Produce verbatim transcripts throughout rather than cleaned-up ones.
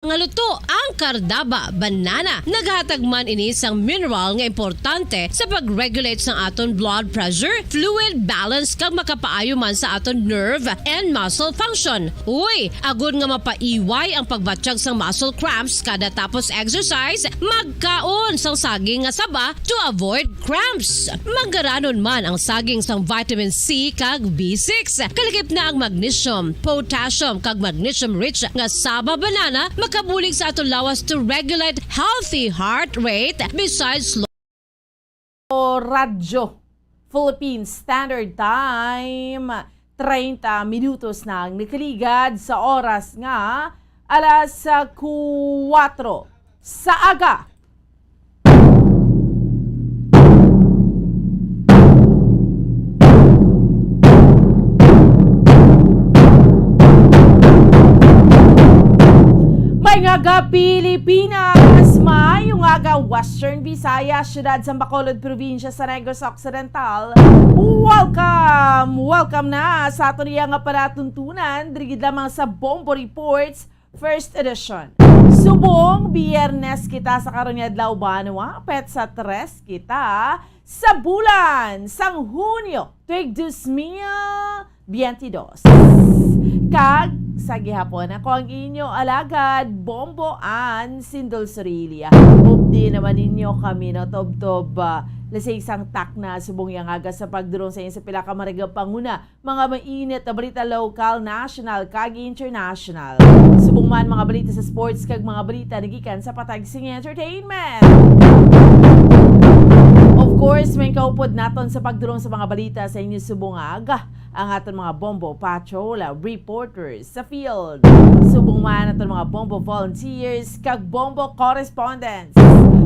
Nga luto ang kardaba, banana. Naghatag man ini sang mineral nga importante sa pag-regulate sang aton blood pressure, fluid balance, kag makapaayo man sa aton nerve and muscle function. Uy, agod nga mapaiway ang pagbatyag sang muscle cramps kada tapos exercise, magkaon sang saging nga saba to avoid cramps. Manggaranon man ang saging sang vitamin C kag B six. Kalakip na ang magnesium, potassium, kag magnesium-rich nga saba, banana makabulig sa aton lawas to regulate healthy heart rate. Besides, lo- Radyo Philippine Standard Time, treinta minutos na ang nakaligad sa oras nga alas kuwatro sa aga. May nga aga, Pilipinas! Maayong aga, Western Visayas, siyudad sa Bacolod, probinsya sa Negros Occidental. Welcome! Welcome na sa aton iya nga palatuntunan, diri gid lamang sa Bombo Reports, first edition. Subong Biyernes kita sa karon nga adlaw, banwa, petsa tres kita sa bulan sang Hunyo, tuig dos mil biyente dos. Kag sa gihapon, ako ang inyo alagad, Bombo Ann Sindol Sorilla. Updi naman ninyo kami, no, tubtob, ah, lasing sang takna subong iya nga aga sa pagdulong sa inyo sa pila ka mga panguna, mga mainit na balita, lokal, national, kag international. Subong man mga balita sa sports kag mga balita nagikan sa patag sing entertainment. Of course, may kaupod naton sa pagdulong sa mga balita sa inyo subong nga aga ang aton mga Bombo Patrol reporters sa field. Subong man aton mga Bombo volunteers kag Bombo correspondents.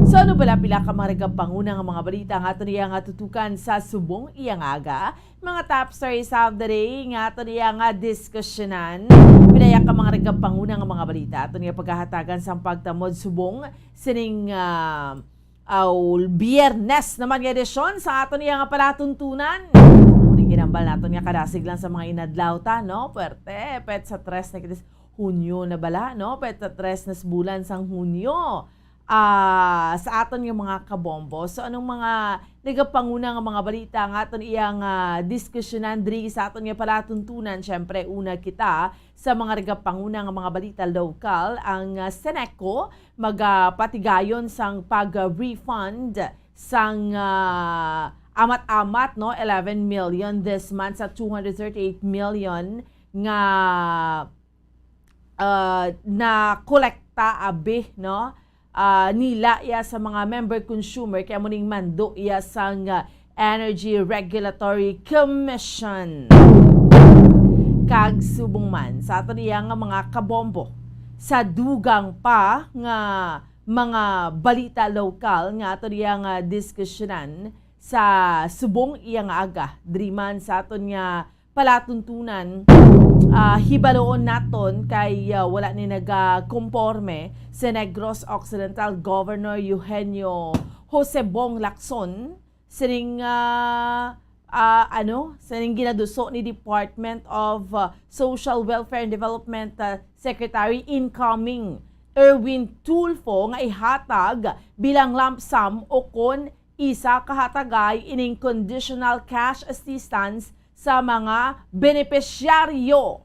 So, ano bala pila ka mga nagapanguna nga mga balita ang aton iya nga tutukan sa subong iya nga aga? Mga top stories of the day nga aton iya nga diskusyonan. Pila ka mga nagapanguna nga mga balita aton iya paghahatagan sang pagtamod subong sining, ah, aw, Biyernes naman nga edisyon sa aton iya nga palatuntunan. Amo ning ginambal naton nga kadasig lang sa mga inadlaw ta, no? Puwerte, petsa tres na kita sa Hunyo na bala, no? Petsa tres na sa bulan sang Hunyo. Ah, sa aton nga mga kabombo. So, anong mga nagapanguna nga mga balita nga aton iyang, ah, diskusyonan diri sa aton nga palatuntunan? Siyempre, una kita sa mga nagapanguna nga mga balita lokal, ang, ah, Seneco magapatigayon sang pag-refund sang, ah, amat-amat, no, eleven million this month sa two hundred thirty-eight million nga, ah, nakolekta abi, no, ah, nila iya sa mga member consumer, kay amo ning mando iya sang, ah, Energy Regulatory Commission. Kag subong man sa aton iya nga mga kabombo, sa dugang pa nga mga balita lokal nga aton iya nga diskusyonan sa subong iya nga aga, diri man sa aton nga palatuntunan, ah, hibaloon naton kay, ah, wala ni nagakomporme si Negros Occidental Governor Eugenio Josebong Lacson sining, ah, ah, ano, sining ginaduso ni Department of, ah, Social Welfare and Development, ah, Secretary incoming Erwin Tulfo nga ihatag bilang lump sum o kon isa ka hatagay ining conditional cash assistance sa mga benepisyaryo.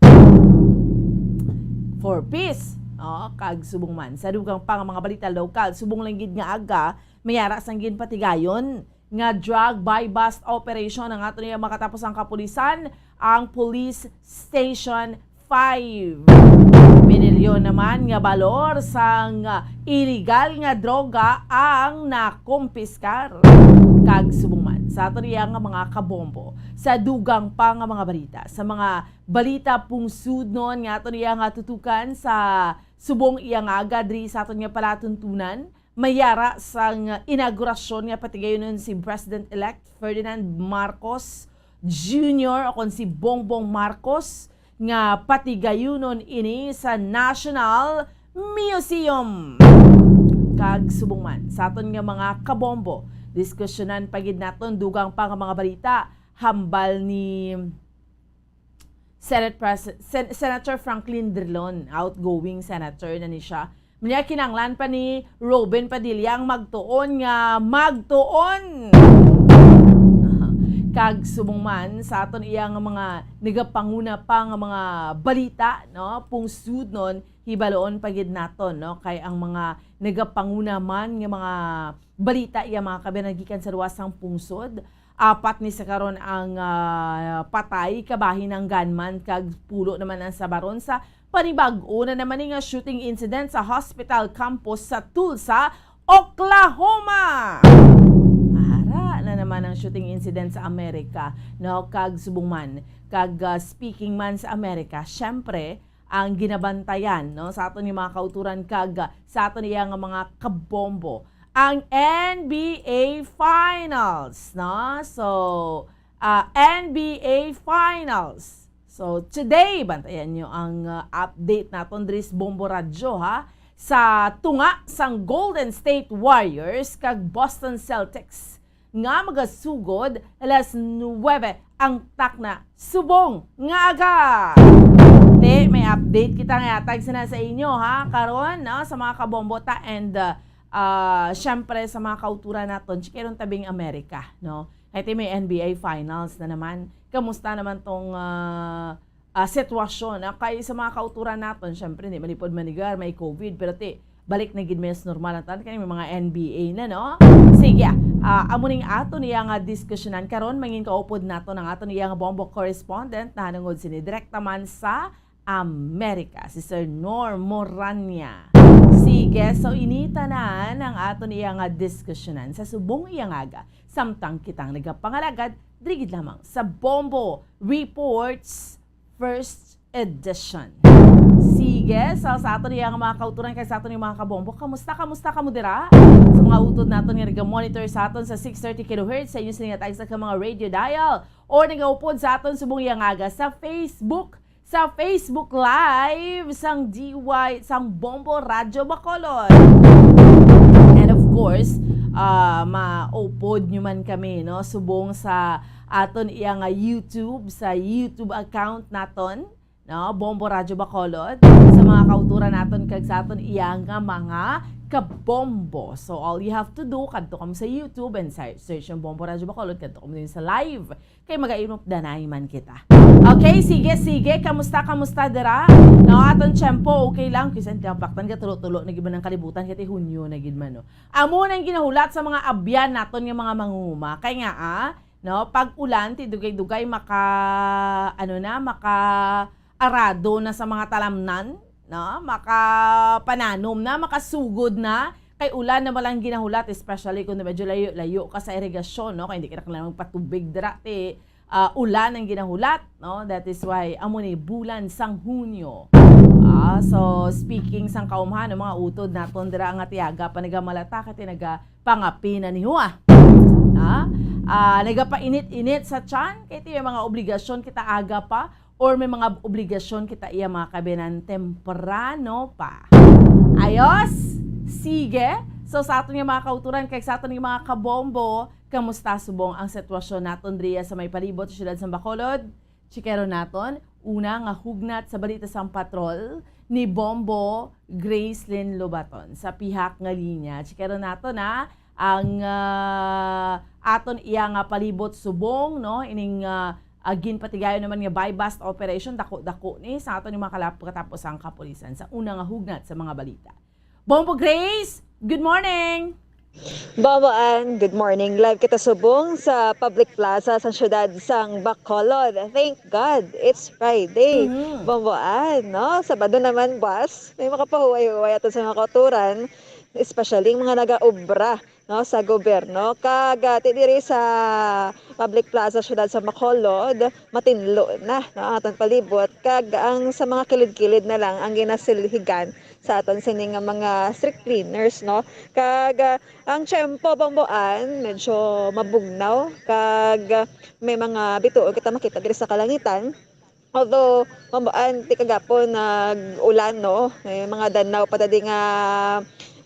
For peace, no? Kag subong man sa dugang pa nga mga balita lokal, subong lang gid nga aga, may ara sang ginpatigayon nga drug buy-bust operation ang ato niya makatapos ang kapulisan, ang Police Station five. Minilyon naman nga balor sang illegal nga droga ang nakumpiskar. Kag subong man sa ato niya nga mga kabombo, sa dugang pa nga mga balita, sa mga balita pungsudnon nga ato niya nga tutukan sa subong iya nga aga diri sa aton nga palatuntunan, may ara sang inaugurasyon nga patigayunon si President-elect Ferdinand Marcos Junior o kon si Bongbong Marcos nga patigayunon ini sa National Museum. Kag subong man sa aton nga mga kabombo, diskusyonan pa gid naton dugang pa nga mga balita hambal ni Senate Pres-, Sen-, Senator Franklin Drilon, outgoing senator na ni siya, Nya kinahanglan pa ni Robin Padilla ang magtuon nga magtuon. Kag subong man sa aton iya nga mga nagapanguna pa nga mga balita, no, pungsudnon, hibaluon pa gid naton, no, kay ang mga nagapanguna man nga mga balita iya mga kabayan gikan sa luwas sang pungsod. Apat ni sa karon ang, ah, patay, kabahin ang gunman, kag pulo naman ang sabaron sa panibag-o na naman ni nga shooting incident sa hospital campus sa Tulsa, Oklahoma. Ara na naman ang shooting incident sa Amerika, no? Kag subong man, kag, ah, speaking man sa Amerika, syempre, ang ginabantayan, no, sa aton nga mga kauturan kag, ah, sa aton iya nga mga kabombo, ang N B A Finals, no? So, ah, N B A Finals. So, today, bantayan nyo ang, ah, update naton diri sa Bombo Radyo, ha? Sa tunga sang Golden State Warriors kag Boston Celtics nga magasugod alas nuwebe ang takna subong nga aga. Te, may update kita nga ihatag sana sa inyo, ha, karon, no, sa mga kabombo ta and, uh, uh, syempre sa mga kauturan naton, chikeron tabing Amerika, no? Kay ti may N B A Finals na naman. Kamusta naman tong, uh, uh, sitwasyon, ah, kay sa mga kauturan naton, syempre, hindi man ipod manigar, may COVID, pero ti, balik na gid may normal ang tanan, kay may mga N B A na, no? Sige, ah, amo ning aton iya nga diskusyonan karon, mangin kaupod naton ang aton iya nga bombo correspondent nahanungod sini direkta man sa Amerika, si Sir Nor Morania. Sige, so ini tanan ang aton iya nga diskusyonan sa subong iya nga aga, samtang kitang nagapangalagad, diri gid lamang sa Bombo Reports First Edition. Sige, so sa aton iya nga mga kauturan kag sa aton iya mga kabombo, kamusta, kamusta kamo dira? Sa mga utod naton nga naga-monitor sa aton sa six thirty kilohertz, sa inyo sini nga tagsa ka mga radio dial, or nagaupod sa aton subong iya nga aga sa Facebook, sa Facebook Live sang D Y, sang Bombo Radyo Bacolod. And of course, ah, maupod nyo man kami, no, subong sa aton iya nga YouTube, sa YouTube account naton, no, Bombo Radyo Bacolod, sa mga kauturan naton kag sa aton iya nga mga kabombo. So all you have to do, kadto kamo sa YouTube and sa search ang Bombo Radyo Bacolod, kadto kamo din sa live. Kay magainupdanay man kita. Okay, sige, sige. Kamusta, kamusta dira? No, aton tiyempo, okay lang. Kisan tiyempo, baktan ka tulo-tulo na gid man ang kalibutan, kay ti Hunyo na gid man, no. Amo nang ginahulat sa mga abyan naton nga mga mangunguma. Kay nga, ah, no, pag ulan, ti dugay-dugay maka, ano na, maka arado na sa mga talamnan, no? Makapananom na, makasugod na. Kay ulan na man lang ginahulat, especially kung medyo layo-layo ka sa irigasyon, no? Kay hindi ka na kailangan magpatubig dira, ti, ah, ulan ang ginahulat, no? That is why amo ni bulan sang Hunyo. Ah, so speaking sang kaumhan, ang mga utod naton dira nga tiaga pa nagamalata, kay ti nagapangapi na ni Hua. Ah, ah, nagapainit-init sa tiyan, kay ti may mga obligasyon kita aga pa, or may mga obligasyon kita iya mga kabinan temprano pa. Ayos? Sige. So sa aton nga mga kauturan kag sa aton nga mga kabombo, kamusta subong ang sitwasyon naton diriya sa may palibot sa siyudad sa Bacolod? Chikero naton, una nga hugnat sa balita sang patrol ni Bombo Gracelyn Lobaton sa pihak nga linya. Chikero naton na ang, ah, aton iya nga palibot subong, no, ining, ah, ah, ginpatigayon naman nga buy-bust operation, dako-dako ni sa aton nga mga kalap-, katapusang kapulisan. Sa una nga hugnat sa mga balita. Bombo Grace, good morning! Bombo Ann, good morning. Live kita subong sa public plaza sa siyudad sang Bacolod. Thank God, it's Friday. Mhm. Bombo Ann, no? Sabado naman, boss. May makapahuway-huway ato sa mga kauturan, especially yung mga nagaobra, no, sa gobyerno. Kag, ah, ti diri sa public plaza, siyudad sa Bacolod, matinlo na, no, ang aton palibot. Kag ang sa mga kilid-kilid na lang ang ginasilhigan sa aton sini nga mga street cleaners, no. Kag, ah, ang tiyempo, Bombo Ann, medyo mabugnaw. Kag, ah, may mga bituon kita makita diri sa kalangitan. Although, Bombo Ann, ti kagapon nag-ulan, no? May mga danaw pa dali nga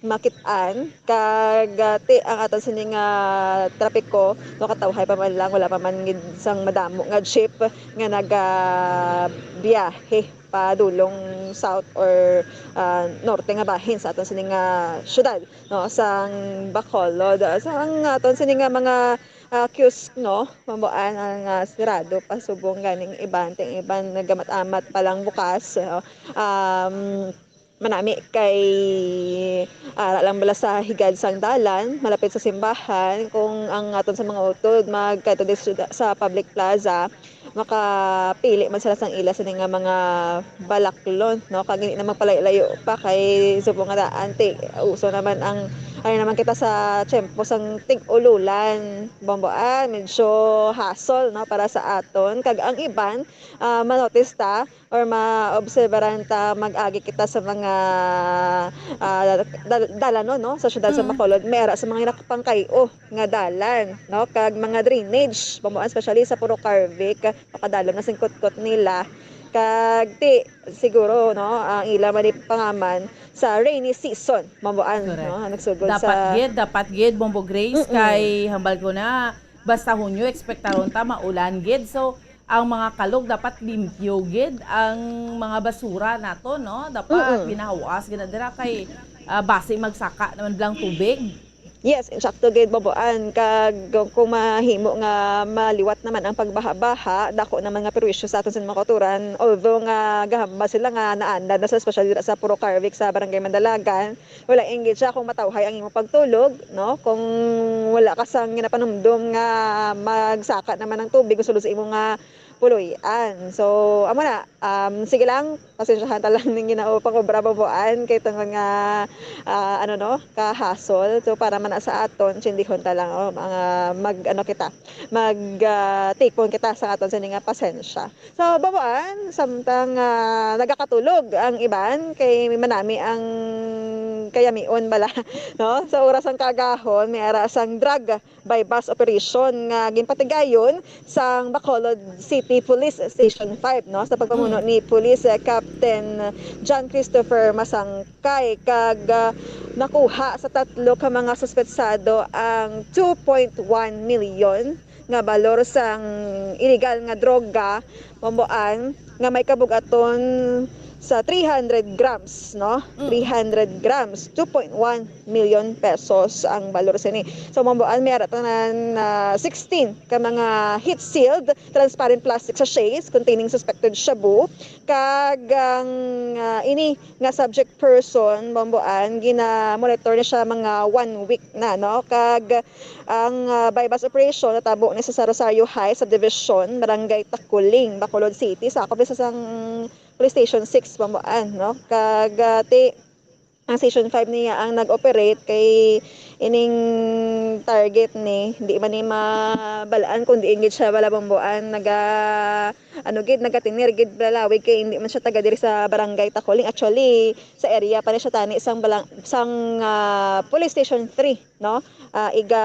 makit-an. Kag, ah, ti, ang aton sini nga trapiko, no, katawhay pa man lang, wala pa man gid sang madamo nga jeep nga nagabiyahe. padulong south or, ah, norte nga bahin sa aton sini nga syudad, no, sang Bacolod. Sa ang aton sini nga mga, ah, kiosk, no, mabuan ang, ah, sirado pa subong ganing iban, ting iban nagamat-amat pa lang bukas, no. Um, manami kay ara lang bala sa higad sang dalan, malapit sa simbahan, kung ang aton sa mga utod magkadto diri sa, sa public plaza, makapili man sila sang ila sini nga mga balaklon, no? Kag hindi na magpalayo-layo pa kay subong nga daan, ti, uso naman ang, ano naman kita sa tiyempo sang tig-ululan, bambuan, medyo hassle, no, para sa aton. Kag ang iban, ah, manotice ta, or maobserbaran ta, mag-agi kita sa mga, ah, dal-, dalanon, no, sa siyudad sa Mm. Bacolod, may ara sa mga nakapangkay-o nga dalan, no, kag mga drainage, bambuan, especially sa Purok Harvick, makadalom na sing kutkot nila. Kag ti, siguro, no, ang ila man pangaman sa rainy season, bambuan, Correct. no, nagsugod Dapat sa gid, dapat gid, Bombo Grace, Mm-mm. kay hambal ko na, basta Hunyo, ekspektaron ta maulan gid. So, ang mga kalog dapat limpyo gid, ang mga basura nato, no? Dapat Mm-mm. binahawas gid na dira kay, ah, basi magsaka naman blang tubig. Yes, insakto gid, bambuan. Kag kung mahimo nga maliwat naman ang pagbaha-baha, dako naman nga perwisyo sa aton sa mga kauturan. Although nga gahambal sila nga naanad na sa, especially dira sa Purok Harvick sa Barangay Mandalagan, wala inggit siya kung matawhay ang imong pagtulog, no? Kung wala ka sang ginapanumdom nga magsaka naman ang tubig sulod sa imo nga puloy-an. So, amo na, um, sige lang, pasensyahan ta lang ning Ginoo pangobra, bambuan, kay tungod nga, ah, ano, no, kahasol. So, para man na sa aton, tsindihon ta lang, oh, mga mag, ano kita, mag, ah, tipon kita sa aton sini nga pasensya. So, bambuan, samtang, ah, nagakatulog ang iban, kay manami ang kayamion bala, no? Sa oras sang kaagahon, may ara sang drug buy-bust operation nga ginpatigayon sang Bacolod City Police Station five, no? Sa pagpamuno Mm. ni Police, ah, Captain John Christopher Masangkay, kag, ah, nakuha sa tatlo ka mga suspetsado ang two point one million nga balor sang iligal nga droga, bambuan, nga may kabugaton sa three hundred grams, no? Mm. Three hundred grams, two point one million pesos ang balor sini. So, bambuan, may ara tanan, ah, sixteen ka mga heat-sealed transparent plastic sachets containing suspected shabu, kag ang, ah, ini nga subject person, bambuan, gina-monitor na siya mga one week na, no? Kag ang, ah, buy-bust operation natabo ni sa Rosario High Subdivision, Barangay Taculing, Bacolod City, sakop ni sa sang Police Station six, bambuan, no? Kag, ah, ti, ang Station five niya ang nag-operate kay ining target ni, hindi man ni mabalaan kung diin gid siya bala, bambuan, naga, ano gid, nagatinir gid bala lawig kay hindi man siya taga diri sa Barangay Taculing. Actually, sa area pa ni siya tani sang balang-, sang, ah, Police Station three, no? Ah, iga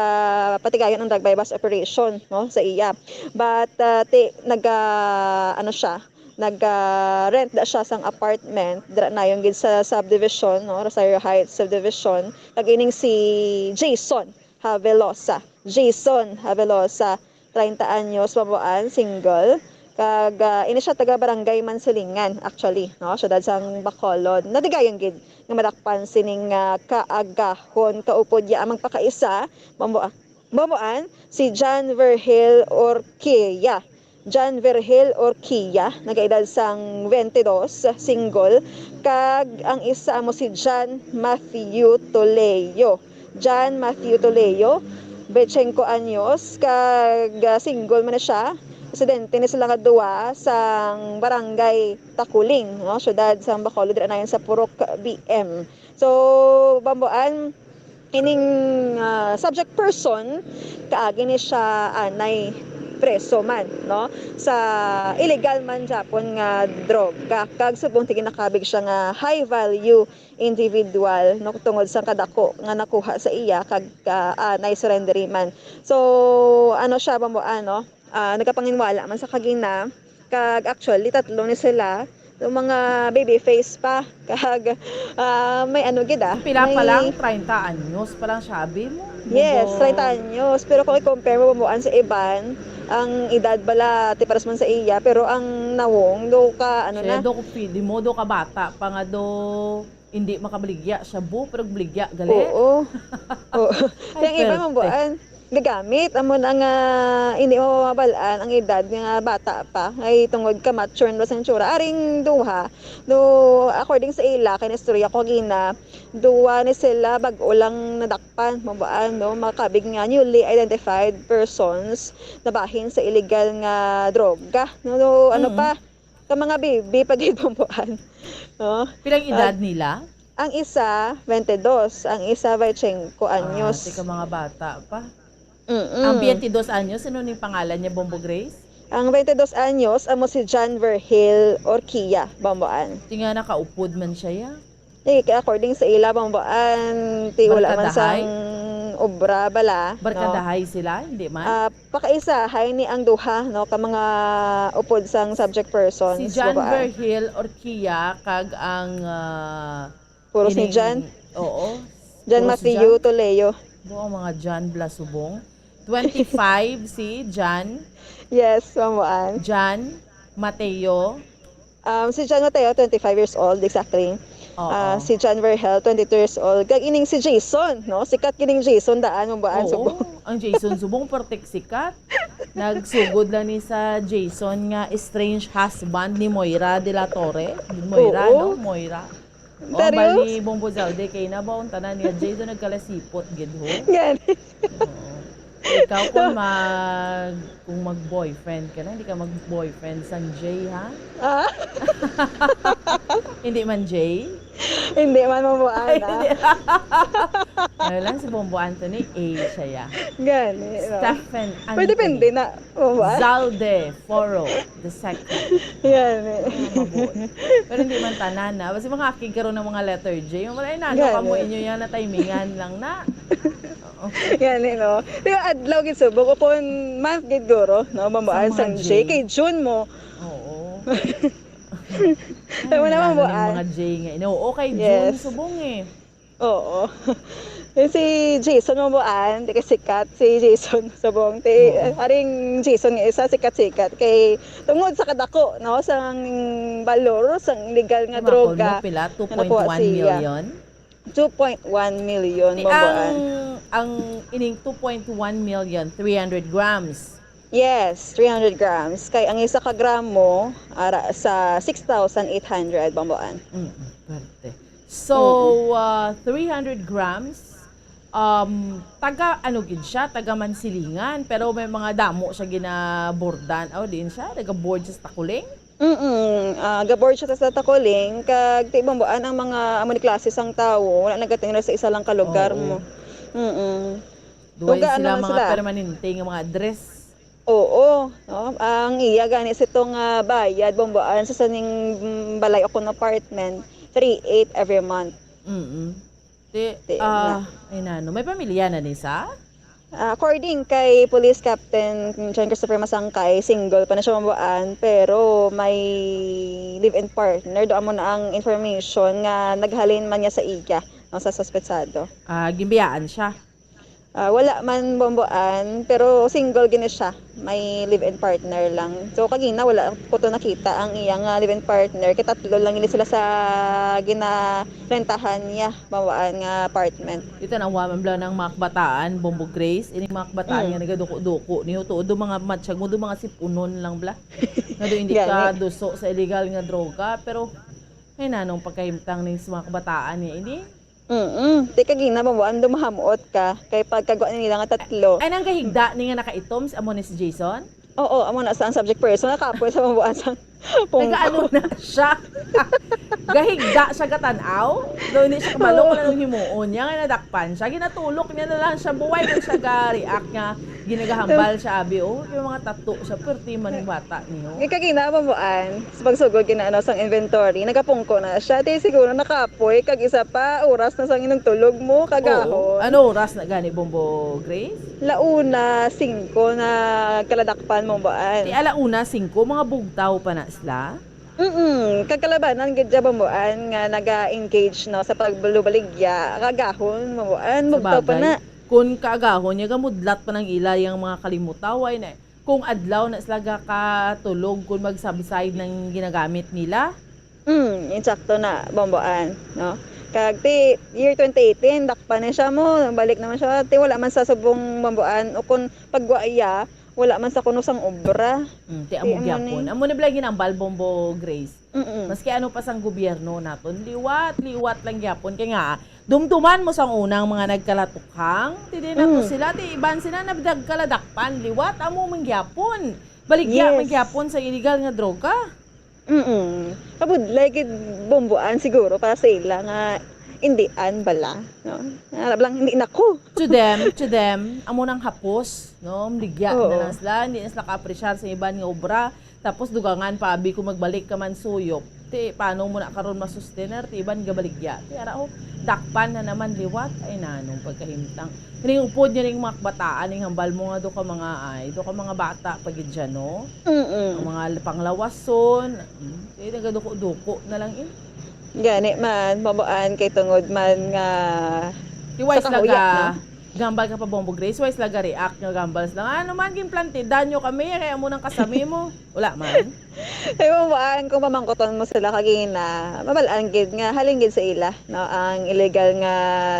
patigayon ang drug buy-bust operation, no, sa iya. But, ah, ti, naga, ano siya, naga-rent da siya sang apartment dira nayon gid sa subdivision, no, Rosario Heights Subdivision. Kag ining si Jason Havelosa. Jason Havelosa, treinta anyos, bambuan, single. Kag, ah, ini siya taga Barangay Mansilingan, actually, no, siyudad sang Bacolod. Natigayon gid nga madakpan sining, ah, kaagahon. Kaupod niya ang magpakaisa, bambua-, bambuan, si John Virgil Orquia. John Virgil Orquia, nagaedad sang twenty-dos, single, kag ang isa amo si John Matthew Toleo. John Matthew Toleo, twenty-five anyos, kag, ah, single man na siya. Residente ni sila nga duwa sang Barangay Taculing, no, siyudad sang Bacolod, dira nayon sa Purok B M. So, bambuan, ining, ah, subject person, kaagi ni siya anay preso man, no, sa illegal man gyapon nga droga, kag subong ti ginakabig siya nga high value individual, no, tungod sa kadako nga nakuha sa iya kag, ah, anay surrendery man. So, ano siya, bambuan, no? Ah, nagapanginwala man sa kagina, kag actually, tatlo ni sila. So, mga baby face pa. Kag, ah, may ano gid, ah, Pila pa may lang? Treinta anyos pa lang siya, abi mo? Yes, Bubo. Treinta anyos. Pero kung i-compare mo, bambuan, sa iban, Ang edad bala, ti pares man sa iya, pero ang nawong, do ka, ano Siya na. Do, fi-, di mo, do ka bata pa nga do, hindi makabaligya siya, bu, pero baligya, gali. Oo. Oo. Ay, kaya ang iba, perfect. Mambuan, gagamit, amo na nga, hindi mo mabal-an ang edad nga bata pa, ay tungod ka mature na sa itsura. Aring duha, do, according sa ila, kay naistorya ko gina, duha ni sila, bag-o lang nadak-, pan, mabaan, no? Makabig nga newly identified persons nabahin sa illegal nga droga, no? No, ano Mm. pa? Ka mga baby pa gid, mabaan, no? Pilang edad Ag-, nila? Ang isa, twenty-dos, ang isa, twenty-cinco anyos. Ah, tika, mga bata pa. Mm-mm. Ang twenty-dos anyos, ano ning pangalan niya, Bombo Grace? Ang twenty-dos anyos, amo si John Verhil Orquia, Bomboan. Ti nga nakaupod man siya, ya? Eh, kay according sa ila, Bomboan, ti wala man Barkadahay? Sang obra bala, no? Barkadahay sila, hindi man? Ah, pakaisahay ni ang duha, no, ka mga upod sang subject persons, Si John Bomboan. Verhil Orquia kag ang, ah, Puros ni ining, John? Oo. John Puros Matthew John? Toleo. Bo, ang mga John bala subong. Twenty-five si John. Yes, Bomboan. John Mateo. Um, si John Mateo, twenty-five years old, exactly. Oo. Ah, si John Verhel, twenty-two years old. Kag ining si Jason, no? Sikat kining Jason daan, Bomboan, Oo, subong. Ang Jason subong, pertik sikat. Nagsugod lang ni sa Jason nga estranged husband ni Moira de la Torre. Moira, Oo. No? Moira. Oh, ang bal Darius? Ni Bombo Zalde, kay na ba ang tanan niya, Jay, do nagkalasipot, gid, ho? Gani. Oo. Ikaw, kung mag-, kung mag-boyfriend ka na, hindi ka mag-boyfriend sang Jay, ha? Ah? Hindi man Jay? Hindi man, Bombo Ay, Ana. Hindi. Ano lang, si Bombo Anthony, A siya, ya. Gani, no? Stephen Pwede, Anthony. Pwede na. Oh, what? Zalde Foro the second. Yan, eh. Ang mabuot. Pero hindi man tanan, na. Basta mga akig karon ng mga letter J. Wala, eh, nano Yan, ka mo, eh. Inyo yan na timingan lang na. Oo. Yan, eh, no? Pero adlaw gid subong, o kung month gid guro, no? Mambuan Sa mga sang J. J. Kay June mo. Oo. Ay, wala Ano, mambuan. Mga J nga. Ino, okay, June Yes. Subong, eh. Oo. Yung si Jason Mambuan, di kay sikat si Jason Subong. Ti, Oo. Aring Jason nga isa, sikat-sikat. Kay tungod sa kadako, no, sang balor, sang illegal nga Tumakon droga mo, pila? Nga nakuha siya. Two point one million? Two point one million, Ti, Mambuan. Ang, ang ining two point one million, three hundred grams. Yes, three hundred grams. Kay ang isa ka gramo, ara, sa six thousand eight hundred, Mambuan. Mm, pwerte. So, Mm. Ah, three hundred grams, um, taga, ano gid siya, taga Mansilingan, pero may mga damo siya ginabordan. Oh, diin siya, nagaboard siya sa Takuling? Mm-mm. Ah, gaboard siya sa Takuling, kag ti Bomboan ang mga amo ni klase sang tawo, wala nagatingala sa isa lang ka lugar Oo. Mo. Mm-mm. Duway Tuga, sila ano man mga sila? Permanente nga mga address. Oo, no? Ang iya gani sito nga bayad, Bomboan, sa saning, mm, balay o kung apartment, three eight every month. Mm-mm. Ti, Ti, ah, na. Ay, nano. May pamilya na ni sa? Ah, according kay Police Captain John Christopher Masangkay, single pa na siya, Bomboan, pero may live-in partner. Do amo na ang information nga naghalin man niya sa iya, no, sa suspetsado. Ah, ginbiyaan siya? Ah, wala man, Bomboan, pero single gini siya. May live-in partner lang. So, kagina, wala ko to nakita ang iyang, ah, live-in partner. Kay tatlo lang gini sila sa ginarentahan niya, Bomboan, nga apartment. Ito na, wa man bala ng mga kabataan, Bombo Grace, ining mga kabataan Mm. Nga nagaduko-duko niyo, tuod do mga matsyag mo, do mga sipunon lang bala. Nga do hindi Gani. Ka duso sa illegal nga droga, pero ay nanong pagkahimtang ning sa mga kabataan niya ini? Mm-mm. Ti kagina, Bomboan, do mahamuot ka. Kay pagkagwa nila nga tatlo. Ay, nang gahigda ni nga nakaitom, amo ni si Jason? Oo, amo na sa ang subject person. Nakapoy sa Bomboan sa pungko. Nagaano na siya? Gahigda siya gatanaw? Do hindi siya kabalo Oo. Kung anong himuon niya, nga nadakpan siya. Ginatulok niya na lang siya. Buway man siya ga-react nga ginagahambal siya, abi, oh. Yung mga tato siya, perti man yung bata niyo. Ikaw gina, Bomboan, sa pagsugod gina, ano, sang inventory, nagapungko na siya. Ti siguro nakapoy, kag isa pa, oras na sang inong tulog mo, Oo. Kagahon. Ano oras na gani, Bombo Grace? Launa singko na kaladakpan, Bomboan. Ti alauna singko, mga bugtaw pa na sila? Mm-mm. Kag kalabanan gid siya, Bomboan, nga naga-engage, no, sa pagbalubaligya, kagahon, Bomboan, bugtaw pa na. Sabagay. Kun kaagahon niya, gamudlat pa ng ila yung mga kalimutaw, ay na, kung adlaw na sila gakatulog kung mag-subside ng ginagamit nila? Mm, insakto na, Bomboan, no? Kag ti year twenty eighteen, dakpan na siya mo, balik naman siya. Ti wala man sa subong Bomboan, o kung pagwa iya, wala man sa kuno sang obra. Mm, ti Ti amo amo gyapon. ni. Amo na bala ginambal, Bombo Grace. Mm-mm. Maski ano pa sang gobyerno naton, liwat, liwat lang gyapon. Kay nga, dumduman mo sang unang mga nagkalatukhang, ti di na to Mm. sila, ti iban sila nagkaladakpan, liwat, amo man gyapon. Baligya man Yes. gyapon sa illegal nga droga. Mm. Kabudlay gid, Bomboan, siguro para sa ila nga indian bala, no? Nga lang, hindi na ko. To them, to them, amo nang hapos, no? Maligya Oo. na lang sila, hindi na sila ka-appreciate sa iban nga obra. Tapos dugangan pa, abi, kung magbalik ka man suyop, ti paano mo na karon masustener, ti iban gabaligya. Ti ara, oh, dakpan na naman liwat, ay nanong pagkahimtang. Kining upod niya ning mga kabataan, ning hambal mo nga do ka mga, ay, do ka mga bata pa gid siya, no? Mm-mm. Ang mga panglawason, mm, eh, nagaduko-duko na lang, eh. Gani man, mabuan kay tungod man nga Ti why sa sila kahuya, ga-, no? Gambal ka pa, Bombo Grace? Why sila ga-react nga gambal sila? Nga, "Ano man, ginplantidan nyo kami, kaya mo nang kasami mo." Wala man. Kay mabuan, kung pamangkuton mo sila kagina, mabalaan gid nga halin gid sa ila, no, ang illegal nga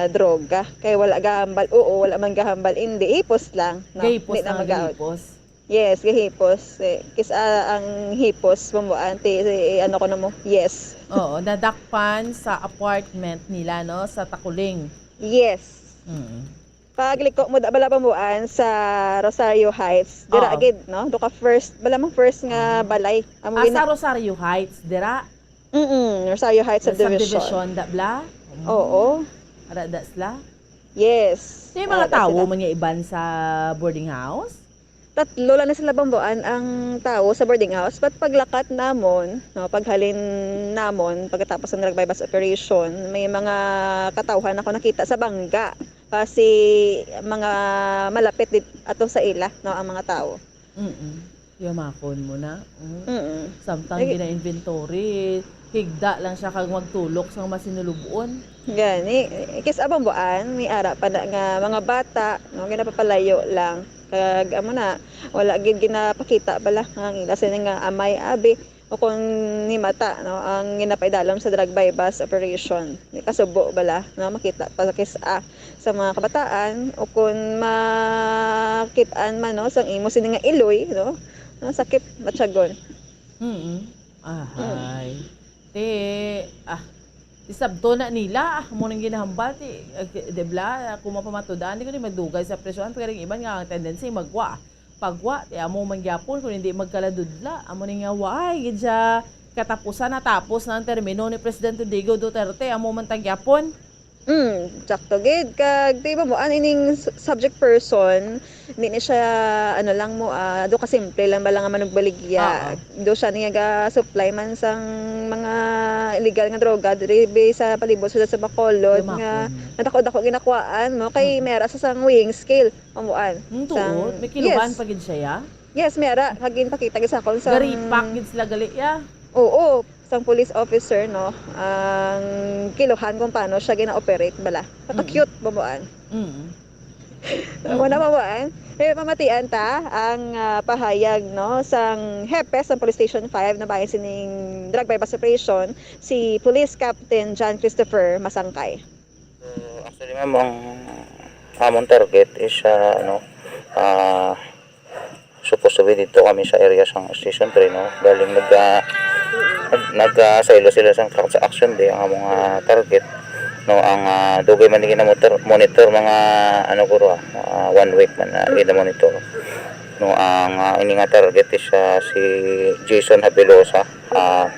droga. Kay wala gahambal, oo, wala man gahambal, hindi, hipos lang, no? Gahipos Hindi na lang, magaot. Gahipos. Yes, gahipos. Eh, kis-, ah, ang hipos, bambuan, ti, ti, ano ko na mo, yes. Oo, nadakpan sa apartment nila, no, sa Takuling. Yes. Mm. Pagliko mo da bala, bambuan, sa Rosario Heights, dira Oo. Gid, no? Do ka first, bala mang first nga Ah. Balay. Amo Ah, gina- sa Rosario Heights, dira? Mm, Rosario Heights Sa subdivision. Subdivision, da bala? Mm. Oo. Ara da sila? Yes. May mga Ara da tawo sila. Man nga iban sa boarding house? Tatlo lang na sila, bambuan, ang tawo sa boarding house. But paglakat namon, no, paghalin namon, pagkatapos ng drug buy-bust operation, may mga katawhan ako nakita sa bangga. Kasi mga malapit dit-, ato sa ila, no, ang mga tawo. Mm-mm. Yamakon mo na. Mm. Mm-mm. Samtang Lagi- gina-inventory, higda lang siya kag magtulok sa masinulubon. Gani, kis-a, bambuan, may ara pa na nga mga bata, no, ginapapalayo lang. Kag amo na, wala gid ginapakita bala ang ila sini nga amay, abi, o kon ni mata, no, ang ginapaidalom sa drug buy-bust operation. Ni kasubo bala, no, makita pa sa kis-a sa mga kabataan, o kon makit-an man, no, sang imo sini nga iloy, no, no, sakit matyagon. Mm. Mm. Ahay. Ti, ah, ti sabto na nila, ah, mo nang ginahambal, ti, ah, di bala, kung mapamatud-an, di ko ni madugay sa presyon, pero yung iban nga ang tendency, magwa, pagwa, ti amo man gyapon, kung hindi magkaladudla, amo ni nga, why, gid siya, katapusan, natapos na ang termino ni Presidente Rodrigo Duterte, amo man ta gyapon. Mm, sakto gid. Kag, di ba mo, an ining su-, subject person, hindi ni siya, ano lang mo, ah, do ka simple lang ba lang nga manugbaligya. Oo. Do siya niya ga-supply man sang mga illegal nga droga diri bi sa palibot sa, sa Bacolod Di nga makon. Nadako-dako ginakuhaan, no? Kay Mm. Mera sa sang weighing scale, pamuan. Mm, tuod. Sang, may kiluhan yes. Pa gid siya, ya? Yes, Mera. Kag ginpakita gid sa akon sang Garipak gid sila gali, ya? Oo. Sang police officer, no, ang kiluhan kung paano siya gina-operate bala. Mm. Naka-cute, babuan. Mm. Amo na, babuan. Eh, pamatian ta ang, ah, pahayag, no, sang hepe sang Police Station five na bahin sining drug buy-bust operation, si Police Captain John Christopher Masangkay. So, actually, ma'am, ang among target is, ah, ano, ah, supposed to be dito kami sa area sang Station three, no? Galing nag, ah, nag, nag, ah, saylo sila sang transaction di ang among, ah, target, no? Ang, ah, dugay man gina monitor, monitor mga, ano, guro, ah, ah, one week man na gina monitor, no? Ang, ah, ini nga target is, ah, si Jason Habilosa, ah,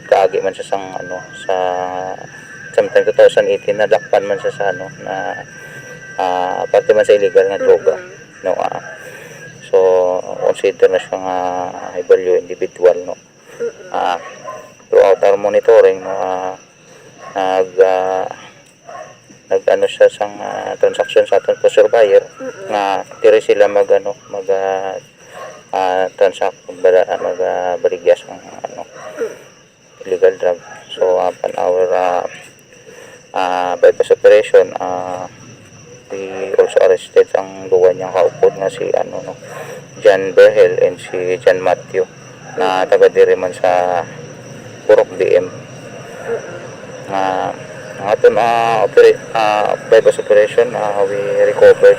kaagi man siya sang, ano, sa, sometime two thousand eighteen, nadakpan man siya sa, ano, na, ah, parte man sa illegal nga droga. Mm-mm. No, ah, so, consider na siya nga high value individual, no? Mm-mm. Ah, throughout our monitoring, no, ah, nag, ah, nag-ano siya sang, ah, transaction sa aton poseur buyer Mm-mm. nga diri sila mag, ano, mag, ah, ah, transact, bala-, ah, mag, ah, baligya sang, ano, Mm. illegal drug. So, ah, upon our, ah, ah, buy-bust operation, ah, We also arrested ang duwa niyang kaupod nga si, ano, no, John Berhel and si John Matthew na taga diri man sa Purok D M. Nga, nga aton, ah, opera-, ah, buy-bust operation, ah, we recovered,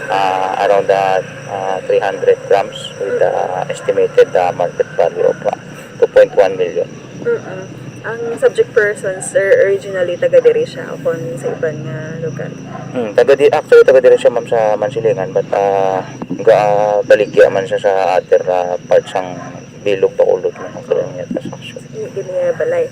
ah, around, ah, ah, three hundred grams with, ah, estimated, ah, market value of, ah, two point one million. Mm-mm. Ang subject person, sir, originally taga diri siya o kon sa iban nga lugar? Hmm, taga di, actually, taga diri siya, ma'am, sa Mansilingan, but, ah, ga-, baligya man siya sa other, ah, part sang Bilog, Bacolod, man ang kailangan niya transaction. Hindi niya balay.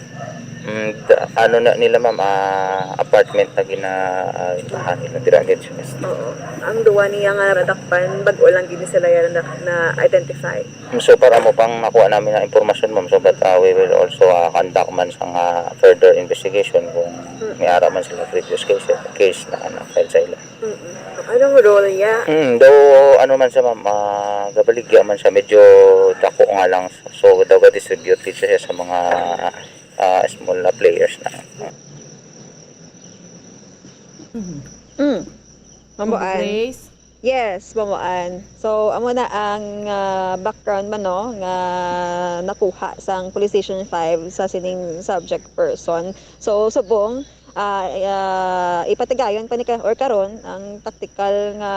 Hmm, da, ano na nila, ma'am, ah, apartment na gina, ah, ginahan nila, dira gid siya. Oo. Ang duwa niya nga nadakpan, bag-o lang gid sila yan na, na-identify. So, para mo pang nakuha namin ang impormasyon, ma'am, so, but, ah, we will also, ah, conduct man sa nga further investigation kung may ara man sila previous case, case na, na file sa ila. Mm-mm. Anong role niya? Hmm, daw, ano man siya, ma'am, ah, gabaligya man siya, medyo dako nga lang. So, daw ga-distribute gid siya sa mga, ah, small, ah, players na. Mhm. Mm. Bombo Mambuan. Grace? Yes, Mambuan. So, amo na ang ah, background man, no, nga nakuha sang Police Station five sa sining subject person. So, subong, ah, ah, ipatigayon pa ni ka, or karon ang tactical nga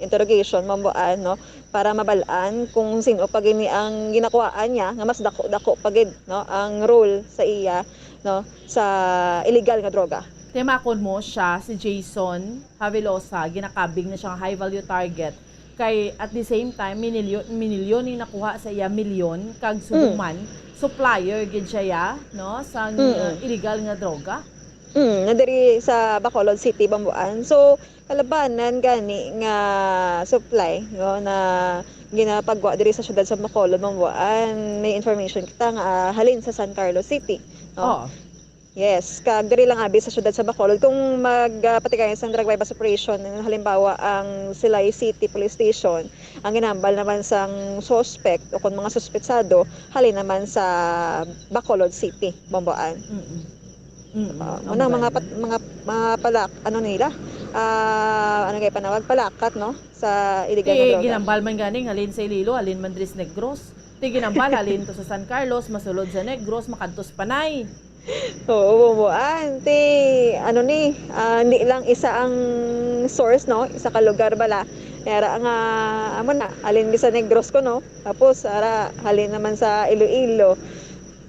interrogation, Mambuan, no, para mabal-an kung sino pa gini ang ginakuhaan niya nga mas dako-dako pa gid, no, ang role sa iya, no, sa illegal nga droga. Timakon mo siya, si Jason Havelosa, ginakabig na siya nga high value target. Kay at the same time, minilyon, minilyon yung nakuha sa iya, milyon, kag subong man, supplier gid siya, ya, no, sa Mm. illegal nga droga. Mm, na diri sa Bacolod City, Bambuan. So, kalabanan gani nga supply, no, na ginapagwa diri sa siyudad sa Bacolod, Bambuan. May information kita nga ah, halin sa San Carlos City, no? Oh. Yes, kag diri lang abi sa siyudad sa Bacolod. Kung magpatigayon sa drug buy-bust operation, halimbawa ang Silay City Police Station, ang ginambal naman sang suspect o kung mga suspetsado, halin naman sa Bacolod City, Bambuan. Mm-mm. Mm-mm. Uh, muna mga pat, mga mga palak ano nila. Ah, ano kay panawag, palakat, no, sa illegal nga Ti droga. Ginambal man ganing halin sa Iloilo, halin man diri sa Negros. Ti ginambal halin to sa San Carlos, masulod sa Negros, makadto sa Panay. Oo, Bambuan. Ti ano ni, ah, hindi lang isa ang source, no, isa ka lugar bala. Kaya ra nga amo na, halin sa Negros ko, no. Tapos ara halin naman sa Iloilo.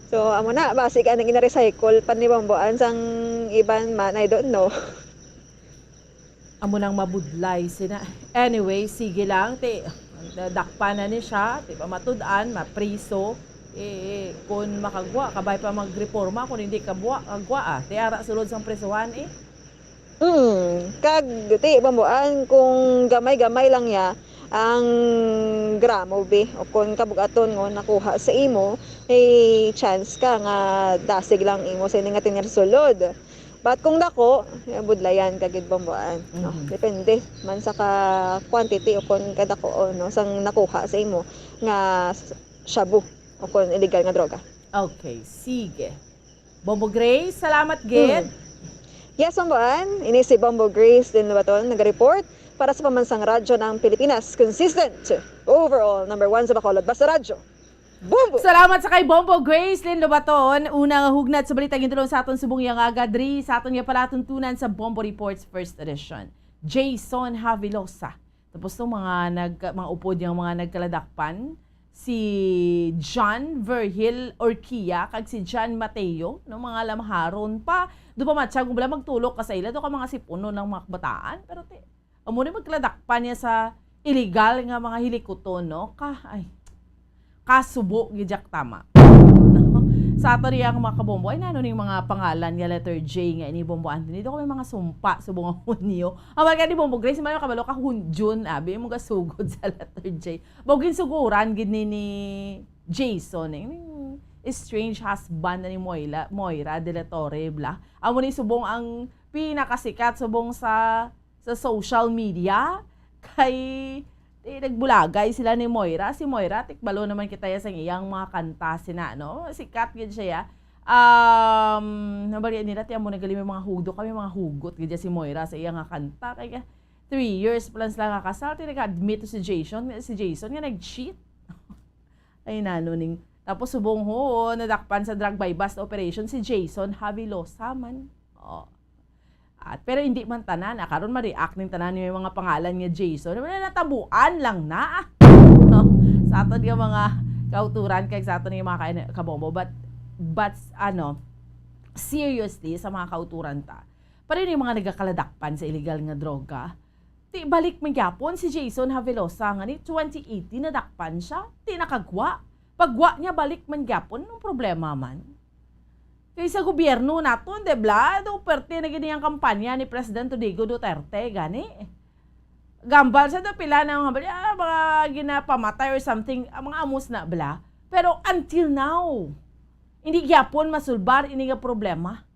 So amo na, basi ka nang gina-recycle pa ni Bambuan sang iban man, I don't know. Amo nang mabudlay sina. Anyway, sige lang, ti dakpan na ni siya, ti pamatud-an, mapriso. Eh, kun makagwa, kabay pa magreporma, kun hindi kabwa, kagwa ah. Ti ara sulod sang prisuhan eh. Mm, kag ti Bambuan, kung gamay-gamay lang ya ang gramo bi o kung kabugaton nga nakuha sa imo, may chance ka nga dasig lang imo sa ini nga tinirsulod. But kung dako, budlayan ka gid, Bambuan, no? Mhm. Depende man sa ka quantity o kung kadako, no, sang nakuha sa imo nga s- shabu o kung illegal nga droga. Okay, sige. Bombo Grace, salamat gid. Hmm. Yes, Bambuan. Ini si Bombo Grace Linlobaton, nag-report para sa Pambansang Radyo ng Pilipinas. Consistent. Overall, number one sa Bacolod. Basta Radyo. Bombo! Salamat sa kay Bombo Grace Linlobaton. Una nga hugnat sa balita gintulong sa aton subong yang aga diri sa aton nga palatuntunan sa Bombo Reports First Edition. Jason Havilosa. Tapos to mga nag mga upod yang mga nagkaladakpan, si John Virgil Orquia kag si John Mateo, no, mga lamharon pa. Do pa matsyag kung bala magtulok ka sa ila, do ka mga sipunon ng mga kabataan. Pero ti, amo ni magkaladakpan niya sa illegal nga mga hilikuton, no? Ka, ay, kasubo gid jak tama. No? Sa ato niya ang mga kabombo, ay nano ning mga pangalan nga letter J nga ini Bombo Anthony? Do kami mga sumpa subong nga Hunyo. Ang mga ni Bombo Grace, may kabalo ka Hunjun, abi mo gasugod sa letter J. Bawgin suguran gid ni, ni Jason, eh. Ning estranged husband na ni Moira, Moira de la Torre, bla. Amo ni subong ang pinakasikat subong sa sa social media. Kay, eh, nagbulagay sila ni Moira. Si Moira, tikbalo naman kita ya sang iyang mga kanta sina, no? Sikat gid siya, ya. Um, nabali nila, tiyan mo, nagaling may mga hugdo kami, mga hugot, gid si Moira sa iya nga kanta. Kay ka, three years pa lang sila nga kasal, ti nag-admit to si Jason, si Jason nga nag-cheat. Ay, nano ning, tapos subong ho, nadakpan sa drug buy-bust operation si Jason Havilosa man. Oh. At, pero hindi man tanan, ah, karon ma-react ning tanan ni mga pangalan nga Jason. Wala, natabuan lang na, ah. No? Sa aton nga mga kauturan kag sa aton nga mga kain-, kabombo. But, but, ano, seriously, sa mga kauturan ta, pareho ni mga nagakaladakpan sa illegal nga droga. Ti balik man gyapon si Jason Havelosa nga ni twenty eighteen nadakpan siya. Ti nakagwa. Pagwa niya, balik man gyapon. Anong problema man? Kay sa gobyerno naton, di bla? Do perte na gid ang kampanya ni President Rodrigo Duterte, gani. Gambal sa do, pila na mga, ah, mga ginapamatay or something, ang mga amos na bla. Pero until now, hindi gyapon masulbar ini nga problema.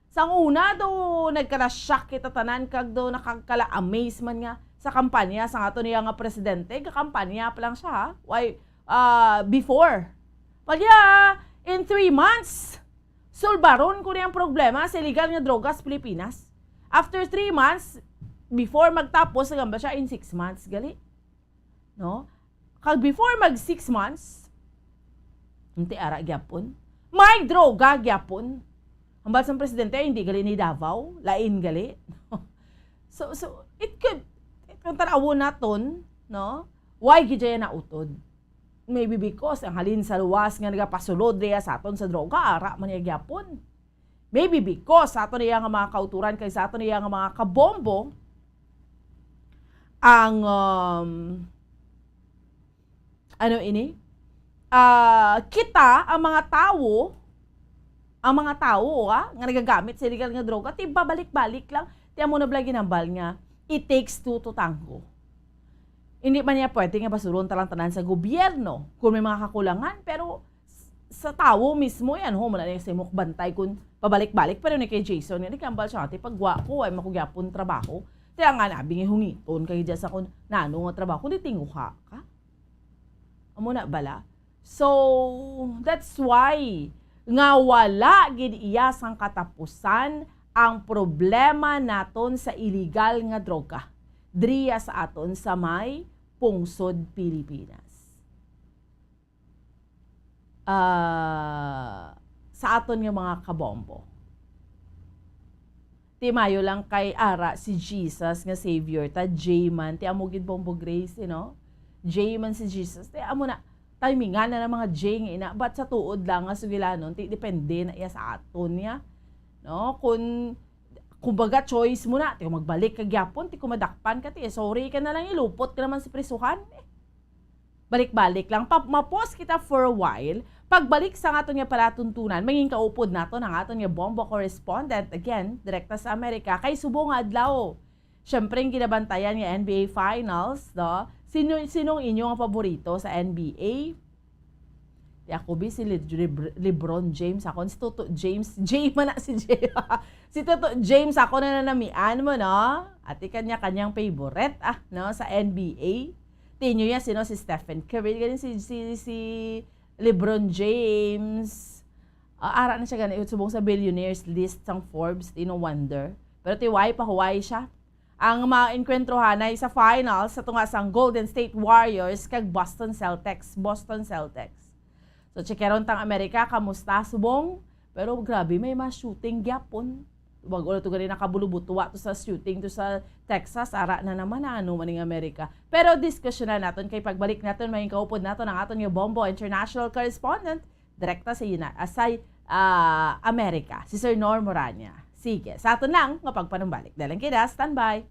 Sang una do, nagkala-shock kita tanan kag do nakagkala-amaze man nga sa kampanya sang ato niya nga presidente, kakampanya pa lang siya, ha? Why, ah, before? Pag ya, in three months, sulbaron ko na ang problema sa illegal nga droga sa Pilipinas. After three months, before magtapos, nagamba siya in six months, gali. No? Kag before mag six months, hindi ara gyapon. May droga gyapon. Hambal sang presidente, "Ay, hindi gali ni Davao, lain gali." So, so, it could, it, kung tanawon naton, no? Why gid siya nautod? Maybe because ang halin sa luwas nga nagapasulod niya sa aton sa droga, ara man niya gyapon. Maybe because sa ato niya nga mga kauturan kay sa ato niya nga mga kabombo, ang, um, ano ini? Ah, kita, ang mga tawo, ang mga tawo, ah, nga nagagamit sa illegal nga droga, ti babalik-balik lang. Ti amo na bala ginambal nga, it takes two to tango. Hindi man niya pwede nga basulon ta lang tanan sa gobyerno kung may mga kakulangan, pero s-, sa tawo mismo yan, ho, muna na yung simok bantay kung pabalik-balik, pero ni kay Jason, nga nagkambal siya, "Ate, pagwa ko, ay makugyapon trabaho." Kaya nga, nabing hungiton kay dyan sa kung nano nga trabaho, kung di tinguha ka. Amo na bala? So, that's why nga wala gid iya sang katapusan ang problema naton sa illegal nga droga driya sa aton sa may pungsod Pilipinas. Ah, sa aton nga mga kabombo. Ti mayo lang kay ara si Jesus nga Savior ta, J man, ti amo gid Bombo Grace, you know? J man si Jesus. Ti amo na, timingan na ng mga J nga ina, but sa tuod lang nga sugilanon, ti depende na iya sa aton niya. No? Kung, kumbaga, choice mo na, ti kung magbalik ka gyapon, ti kung madakpan ka, ti, eh, sorry ka na lang, ilupot ka naman sa prisuhan. Eh, balik-balik lang. Pa-, ma-pause kita for a while. Pagbalik sa aton nga palatuntunan, mangin kaupod naton ang aton nga Bombo correspondent, again, direkta sa Amerika, kay subong nga adlaw. Siyempre, ang ginabantayan nga N B A Finals, no? Sino, sinong inyo nga paborito sa N B A? Ti ako bi si Le-, Lebr-, LeBron James ako, si Toto James, J man na si J. Si Toto James ako na nanamian mo, no? Ati kanya-kanyang favorite, ah, no, sa N B A. Ti inyo yan, sino, si Stephen Curry, gani si, si, si LeBron James. Ah, ara na siya gani, subong sa billionaires list sang Forbes, ti no wonder. Pero ti why pa, why siya? Ang mga enkwentro hanay sa finals sa tunga sang Golden State Warriors kag Boston Celtics. Boston Celtics. So, checkeron tang Amerika, kamusta subong? Pero grabe, may mga shooting gyapon. Wag ulo to gani nakabulubutuwa to sa shooting to sa Texas, ara na naman, ano man ning Amerika. Pero diskusyonan naton kay pagbalik naton, may kaupod naton ang aton nga Bombo international correspondent, direkta sa Uni-, ah, sa, ah, Amerika, si Sir Nor Morania. Sige, sa aton lang nga pagpanumbalik. Dalang kita, standby.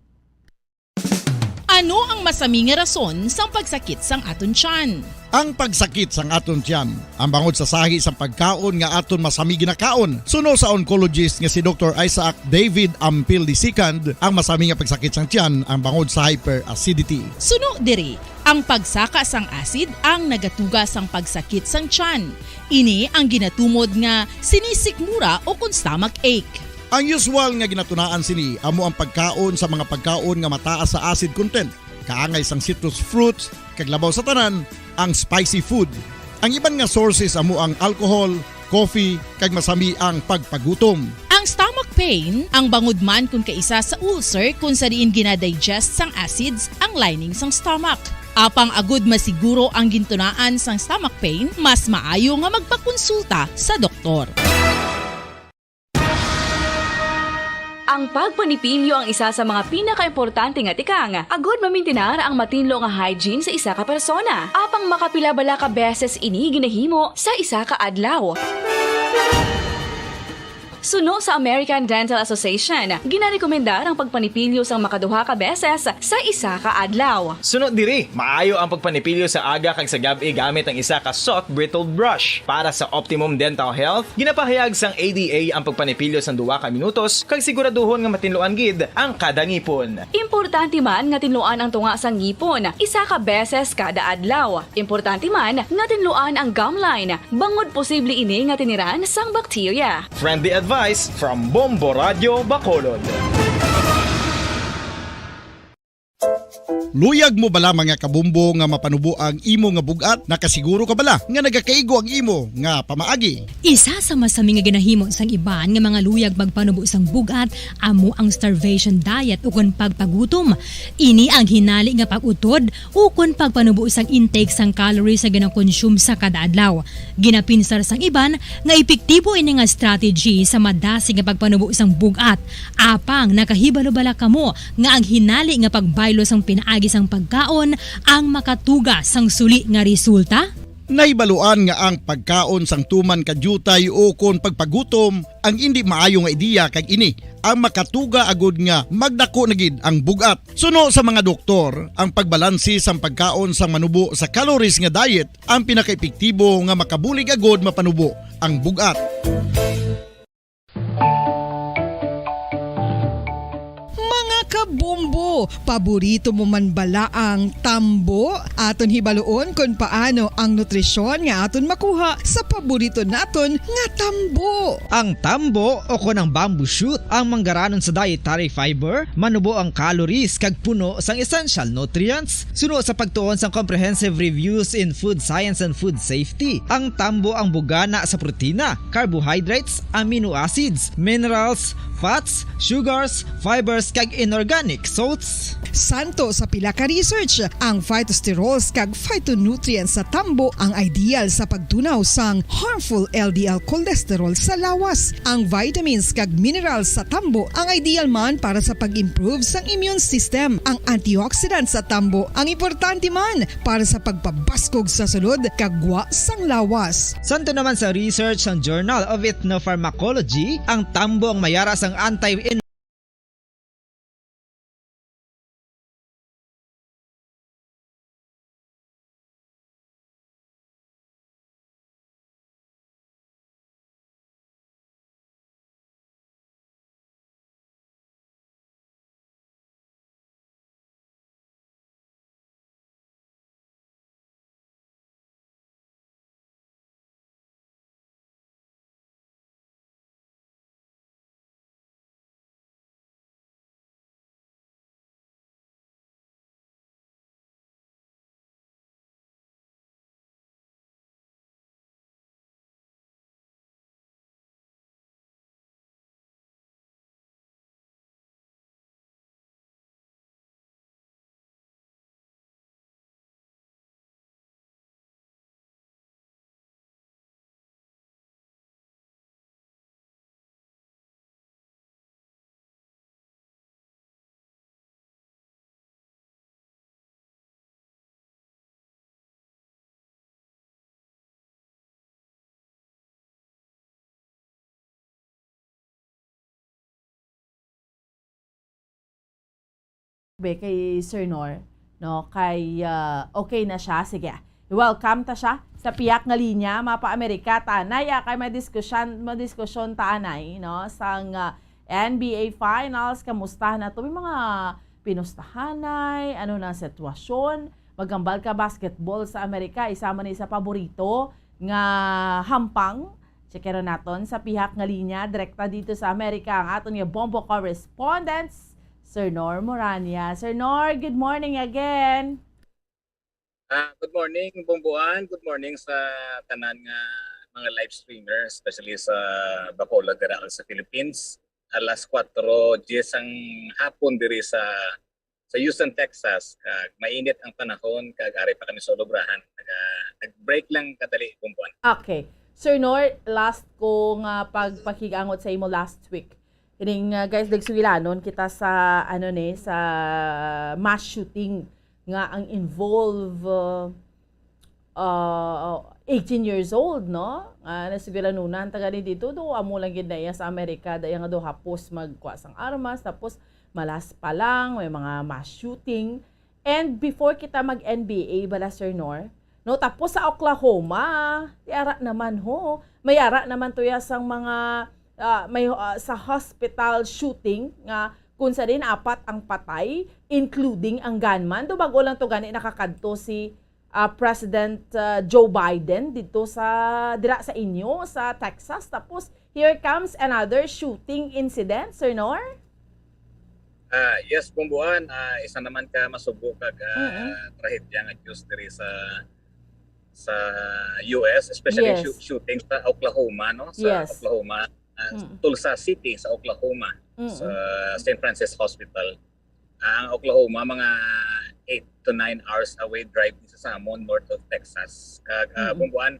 Ano ang masami nga rason sang pagsakit sang aton tiyan? Ang pagsakit sang aton tiyan, ang bangod sa sahi sang pagkaon nga aton masami ginakaon. Suno sa oncologist nga si Doktor Isaac David Ampil the second, ang masami nga pagsakit sang tiyan ang bangod sa hyperacidity. Suno diri, ang pagsaka sang acid ang nagatuga sang pagsakit sang tiyan. Ini ang ginatumod nga sinisikmura o kon stomach ache. Ang usual nga ginatunaan sini amo ang pagkaon sa mga pagkaon nga mataas sa acid content, kaangay sang citrus fruits, kag labaw sa tanan, ang spicy food. Ang iban nga sources amo ang alcohol, coffee, kag masami ang pagpagutom. Ang stomach pain, ang bangod man kon kaisa sa ulcer kon sa diin ginadigest sang acids ang lining sang stomach. Apang agud masiguro ang gintunaan sang stomach pain, mas maayo nga magpakonsulta sa doktor. Ang pagpanipilyo ang isa sa mga pinakaimportante nga tikang agud mamintinar ang matinlo nga hygiene sa isa ka persona. Apang makapila bala ka beses ini ginahimo sa isa ka adlaw? Suno sa American Dental Association, ginarekomendar ang pagpanipilyo sang makaduha ka beses sa isa ka adlaw. Suno diri, maayo ang pagpanipilyo sa aga kag sa gab-i gamit ang isa ka soft bristled brush. Para sa optimum dental health, ginapahayag sang A D A ang pagpanipilyo sang duha ka minutos kag siguraduhon nga matinluan gid ang kada ngipon. Importante man nga tinluan ang tunga sang ngipon isa ka beses kada adlaw. Importante man nga tinluan ang gum line, bangod posible ini nga tiniran sang bakterya. Friendly advice from Bombo Radio Bacolod. Luyag mo bala, mga kabombo, nga mapanubo ang imo nga bug-at? Nakasiguro ka bala nga nagakaigo ang imo nga pamaagi? Isa sa masami nga ginahimo sang iban nga mga luyag magpanubo sang bug-at amo ang starvation diet ukon pagpagutom. Ini ang hinali nga pag-utod ukon pagpanubo sang intake sang calories nga ginakonsume sa kada adlaw. Ginapinsar sang iban nga epektibo ini nga strategy sa madasig nga pagpanubo sang bug-at. Apang nakahibalo bala kamo nga ang hinali nga pagbaylo sang pinaagi sang pagkaon ang makatuga sang suli nga resulta? Nahibaluan nga ang pagkaon sang tuman ka diutay ukon pagpagutom ang indi maayo nga ideya, kag ini ang makatuga agud nga magdako na gid ang bug-at. Suno sa mga doktor, ang pagbalanse sang pagkaon sang manubo sa calories nga diet ang pinakaepektibo nga makabulig agud mapanubo ang bug-at. Mga kabombo, paborito mo man bala ang tambo? Aton hibaluon kon paano ang nutrisyon nga aton makuha sa paborito naton nga tambo. Ang tambo, o kon ang bamboo shoot, ang manggaranon sa dietary fiber, manubo ang calories kag puno sang essential nutrients. Suno sa pagtuon sang Comprehensive Reviews in Food Science and Food Safety, ang tambo ang bugana sa protina, carbohydrates, amino acids, minerals, fats, sugars, fibers, kag inorganic salts. Santo sa pila ka research, ang phytosterols kag phytonutrients sa tambo ang ideal sa pagtunaw sang harmful L D L cholesterol sa lawas. Ang vitamins kag minerals sa tambo ang ideal man para sa pag-improve sang immune system. Ang antioxidant sa tambo ang importante man para sa pagpabaskog sa sulod kag gwa sang lawas. Santo naman sa research sang Journal of Ethnopharmacology, ang tambo ang mayara sang anti Be kay Sir Nor, no? Kay, ah, okay na siya. Sige. Welcome ta siya sa piyak nga linya, mapa Amerika, tanay, ah, kay may diskusyon, may diskusyon tanay, no? Sang, ah, N B A Finals, kamusta na to? May mga pinustahanay, ano na ang sitwasyon? Magambal ka basketball sa Amerika, isa man ni sa paborito nga hampang. Checkeron naton sa pihak nga linya, direkta dito sa Amerika, ang aton nga Bombo correspondent, Sir Nor Morania. Sir Nor, good morning again. Ah, good morning, Bomboan. Good morning sa tanan nga mga live streamer, especially sa Bacolod, dira sa Philippines. Alas kwatro diyes ang hapon diri sa sa Houston, Texas. Kag mainit ang panahon, kag ari pa kami sa ulubrahan. Naga, nag-break lang kadali, Bumbuan. Okay. Sir Nor, last ko nga pagpakigangot sa imo last week. Kining, uh, guys, nagsugilanon kita sa, ano ni, sa mass shooting nga ang involve, uh, uh, eighteen years old, no? Nga nasugilanunan ta gani dito, do amo lang gid na iya sa Amerika, daya nga do hapos magkuha sang armas, tapos malas pa lang, may mga mass shooting. And before kita mag-N B A bala, Sir Nor, no, tapos sa Oklahoma, di ara naman ho. May ara naman to ya sang mga, ah, may, ah, sa hospital shooting nga kung sa din apat ang patay, including ang gunman. Do bago lang to gani nakakadto si, ah, President, ah, Joe Biden dito sa, dira sa inyo sa Texas. Tapos here comes another shooting incident, Sir Nor? Ah, yes, Bumbuan, ah, isa naman ka masubo kag, ah, Mm-mm. trahedya nga news diri sa sa U S, especially Yes. shoo- shooting sa Oklahoma, no? Sa Yes. Oklahoma, ah, Mm. Tulsa City sa Oklahoma, Mm-mm. sa Saint Francis Hospital. Ah, ang Oklahoma, mga eight to nine hours away drive sa Samon, north of Texas. Kag, ah, Mm-mm. Bumbuan,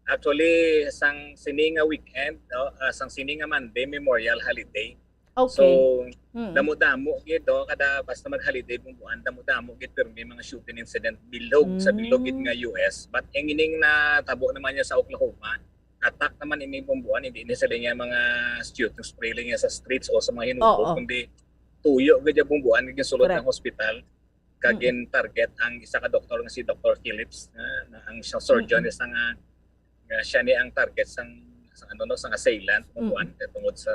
actually, sang sini nga weekend, no? Ah, sang sini nga Monday, Memorial Holiday. So, Okay. Mm. damo-damo gid, no? Kada basta mag-holiday, Bumbuan, damo-damo gid pirmi mga shooting incident bilog sa bilog gid nga Mm. U S. But ang ining natabo naman niya sa Oklahoma, attack naman ini, Bumbuan, hindi ni sila niya mga shooting spray lang niya sa streets o sa mga hinukog, Oo. kundi tuyo gid niya, Bumbuan, gid sulod Correct. ng hospital. Kag Mm. gin-target ang isa ka doktor nga si Doktor Phillips, nga, nga ang siya surgeon Mm-mm. is nga, nga siya ni ang target sang, sang ano, no, sang assailant, Bumbuan, Mm. kay tungod sa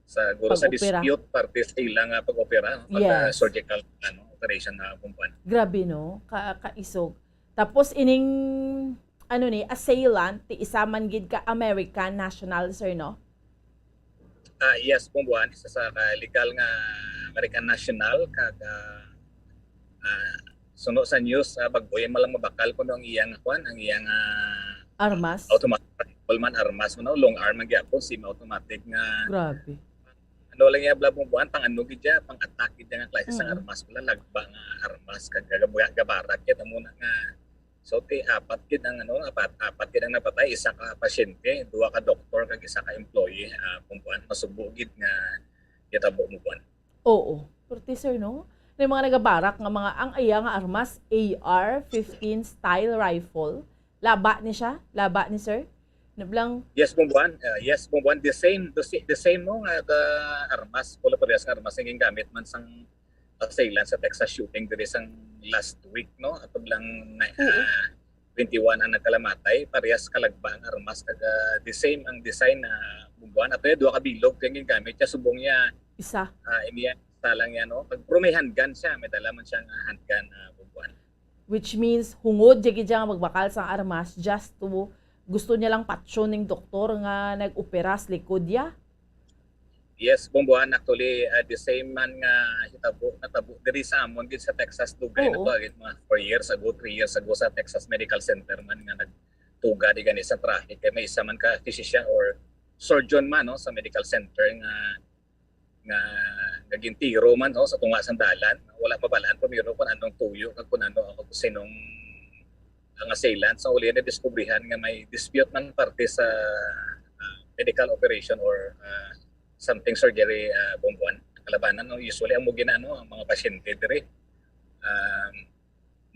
sa guro sa Pag-opera. Dispute parte sa ila nga pag-opera, pag, ah, Yes. surgical, ano, operation na, Bumbuan. Grabe, no? Ka kaisog. Tapos ining, ano ni, assailant, ti isa man gid ka American national, sir, no? Ah, yes, Bumbuan, isa sa ka legal nga American national, kag, ah, ah, suno sa news, ah, bag-o yan man lang mabakal kuno ang iyang, kuan, ang iyang, ah, Armas? Automatic rifle man, armas man, no? Long arm man gyapon, semi-automatic nga Grabe. ano lang iya, bala, Bumbuan, pang ano gid siya, pang attack gid siya nga klase sang Mm. armas, wala lagba nga armas, kag gab- gabarak gid amo na nga. So ti apat gid ang ano, apat, apat gid ang napatay, isa ka pasyente, duha ka doktor, kag isa ka employee, ah, Bumbuan, masubo gid nga gitabo, Bumbuan. Oo. Purti, sir, no? May mga nagabarak nga mga, ang iya nga armas, A R fifteen style rifle. Laba ni siya? Laba ni sir? Nablang, Yes, Bumbuan. Uh, yes, Bumbuan. The same, the, sa- the same, no, nga the armas, pula parehas nga armas ang gingamit man sang assailant sa Texas shooting diri sang last week, no? Ato lang na, Oo. ah, twenty-one ang nagkalamatay, parehas kalagba ang armas, kag, ah, the same ang design na, Bumbuan. Ato yung duha ka bilog kay gingamit niya, subong niya, isa. Ah, iniya sa lang yan, no? Pag pero may handgun siya, may dala man siya nga handgun, ah, Bumbuan. Which means, hungod, jagi siya nga magbakal sang armas just to, gusto niya lang patyon ning doktor nga nag-opera sa likod niya. Yes, Bumbuan, actually, ah, the same man nga hitabo, natabo diri sa amon gid sa Texas, dugay na Oo. to, agad mga four years ago, three years ago sa Texas Medical Center man nga nagtuga di gani sa traffic. Kay may isa man ka physician or surgeon man, no, sa medical center nga nga naging tiro man, no, sa tunga sang dalan. Wala mabalaan primero kung anong tuyo kag kung ano, kung sinong ang assailant. Sa uli na diskubrihan nga may dispute man parte sa, ah, medical operation or, ah, something surgery, ah, Bumbuan. Kalabanan, no? Usually ang mo ginano ang mga pasyente diri. Um,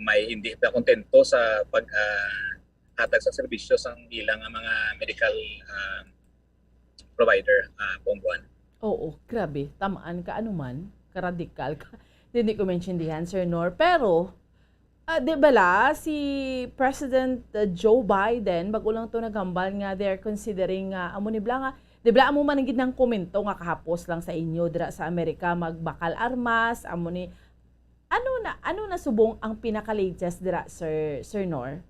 may hindi pa kontento sa pag, ah, hatag sa serbisyo sang ilang nga mga medical, ah, provider, ah, Bumbuan. Oo, grabe. Tamaan ka, ano man, karadikal ka. Hindi ko maintindihan, Sir Nor. Pero, ah, di bala, si President, ah, Joe Biden, bago lang to naghambal nga they're considering nga, amo ni bala nga, di bala, amo man ang gid nang komento nga kahapos lang sa inyo, dira sa Amerika, magbakal armas, amo ni, ano na, ano na subong ang pinaka-latest dira, Sir, Sir Nor?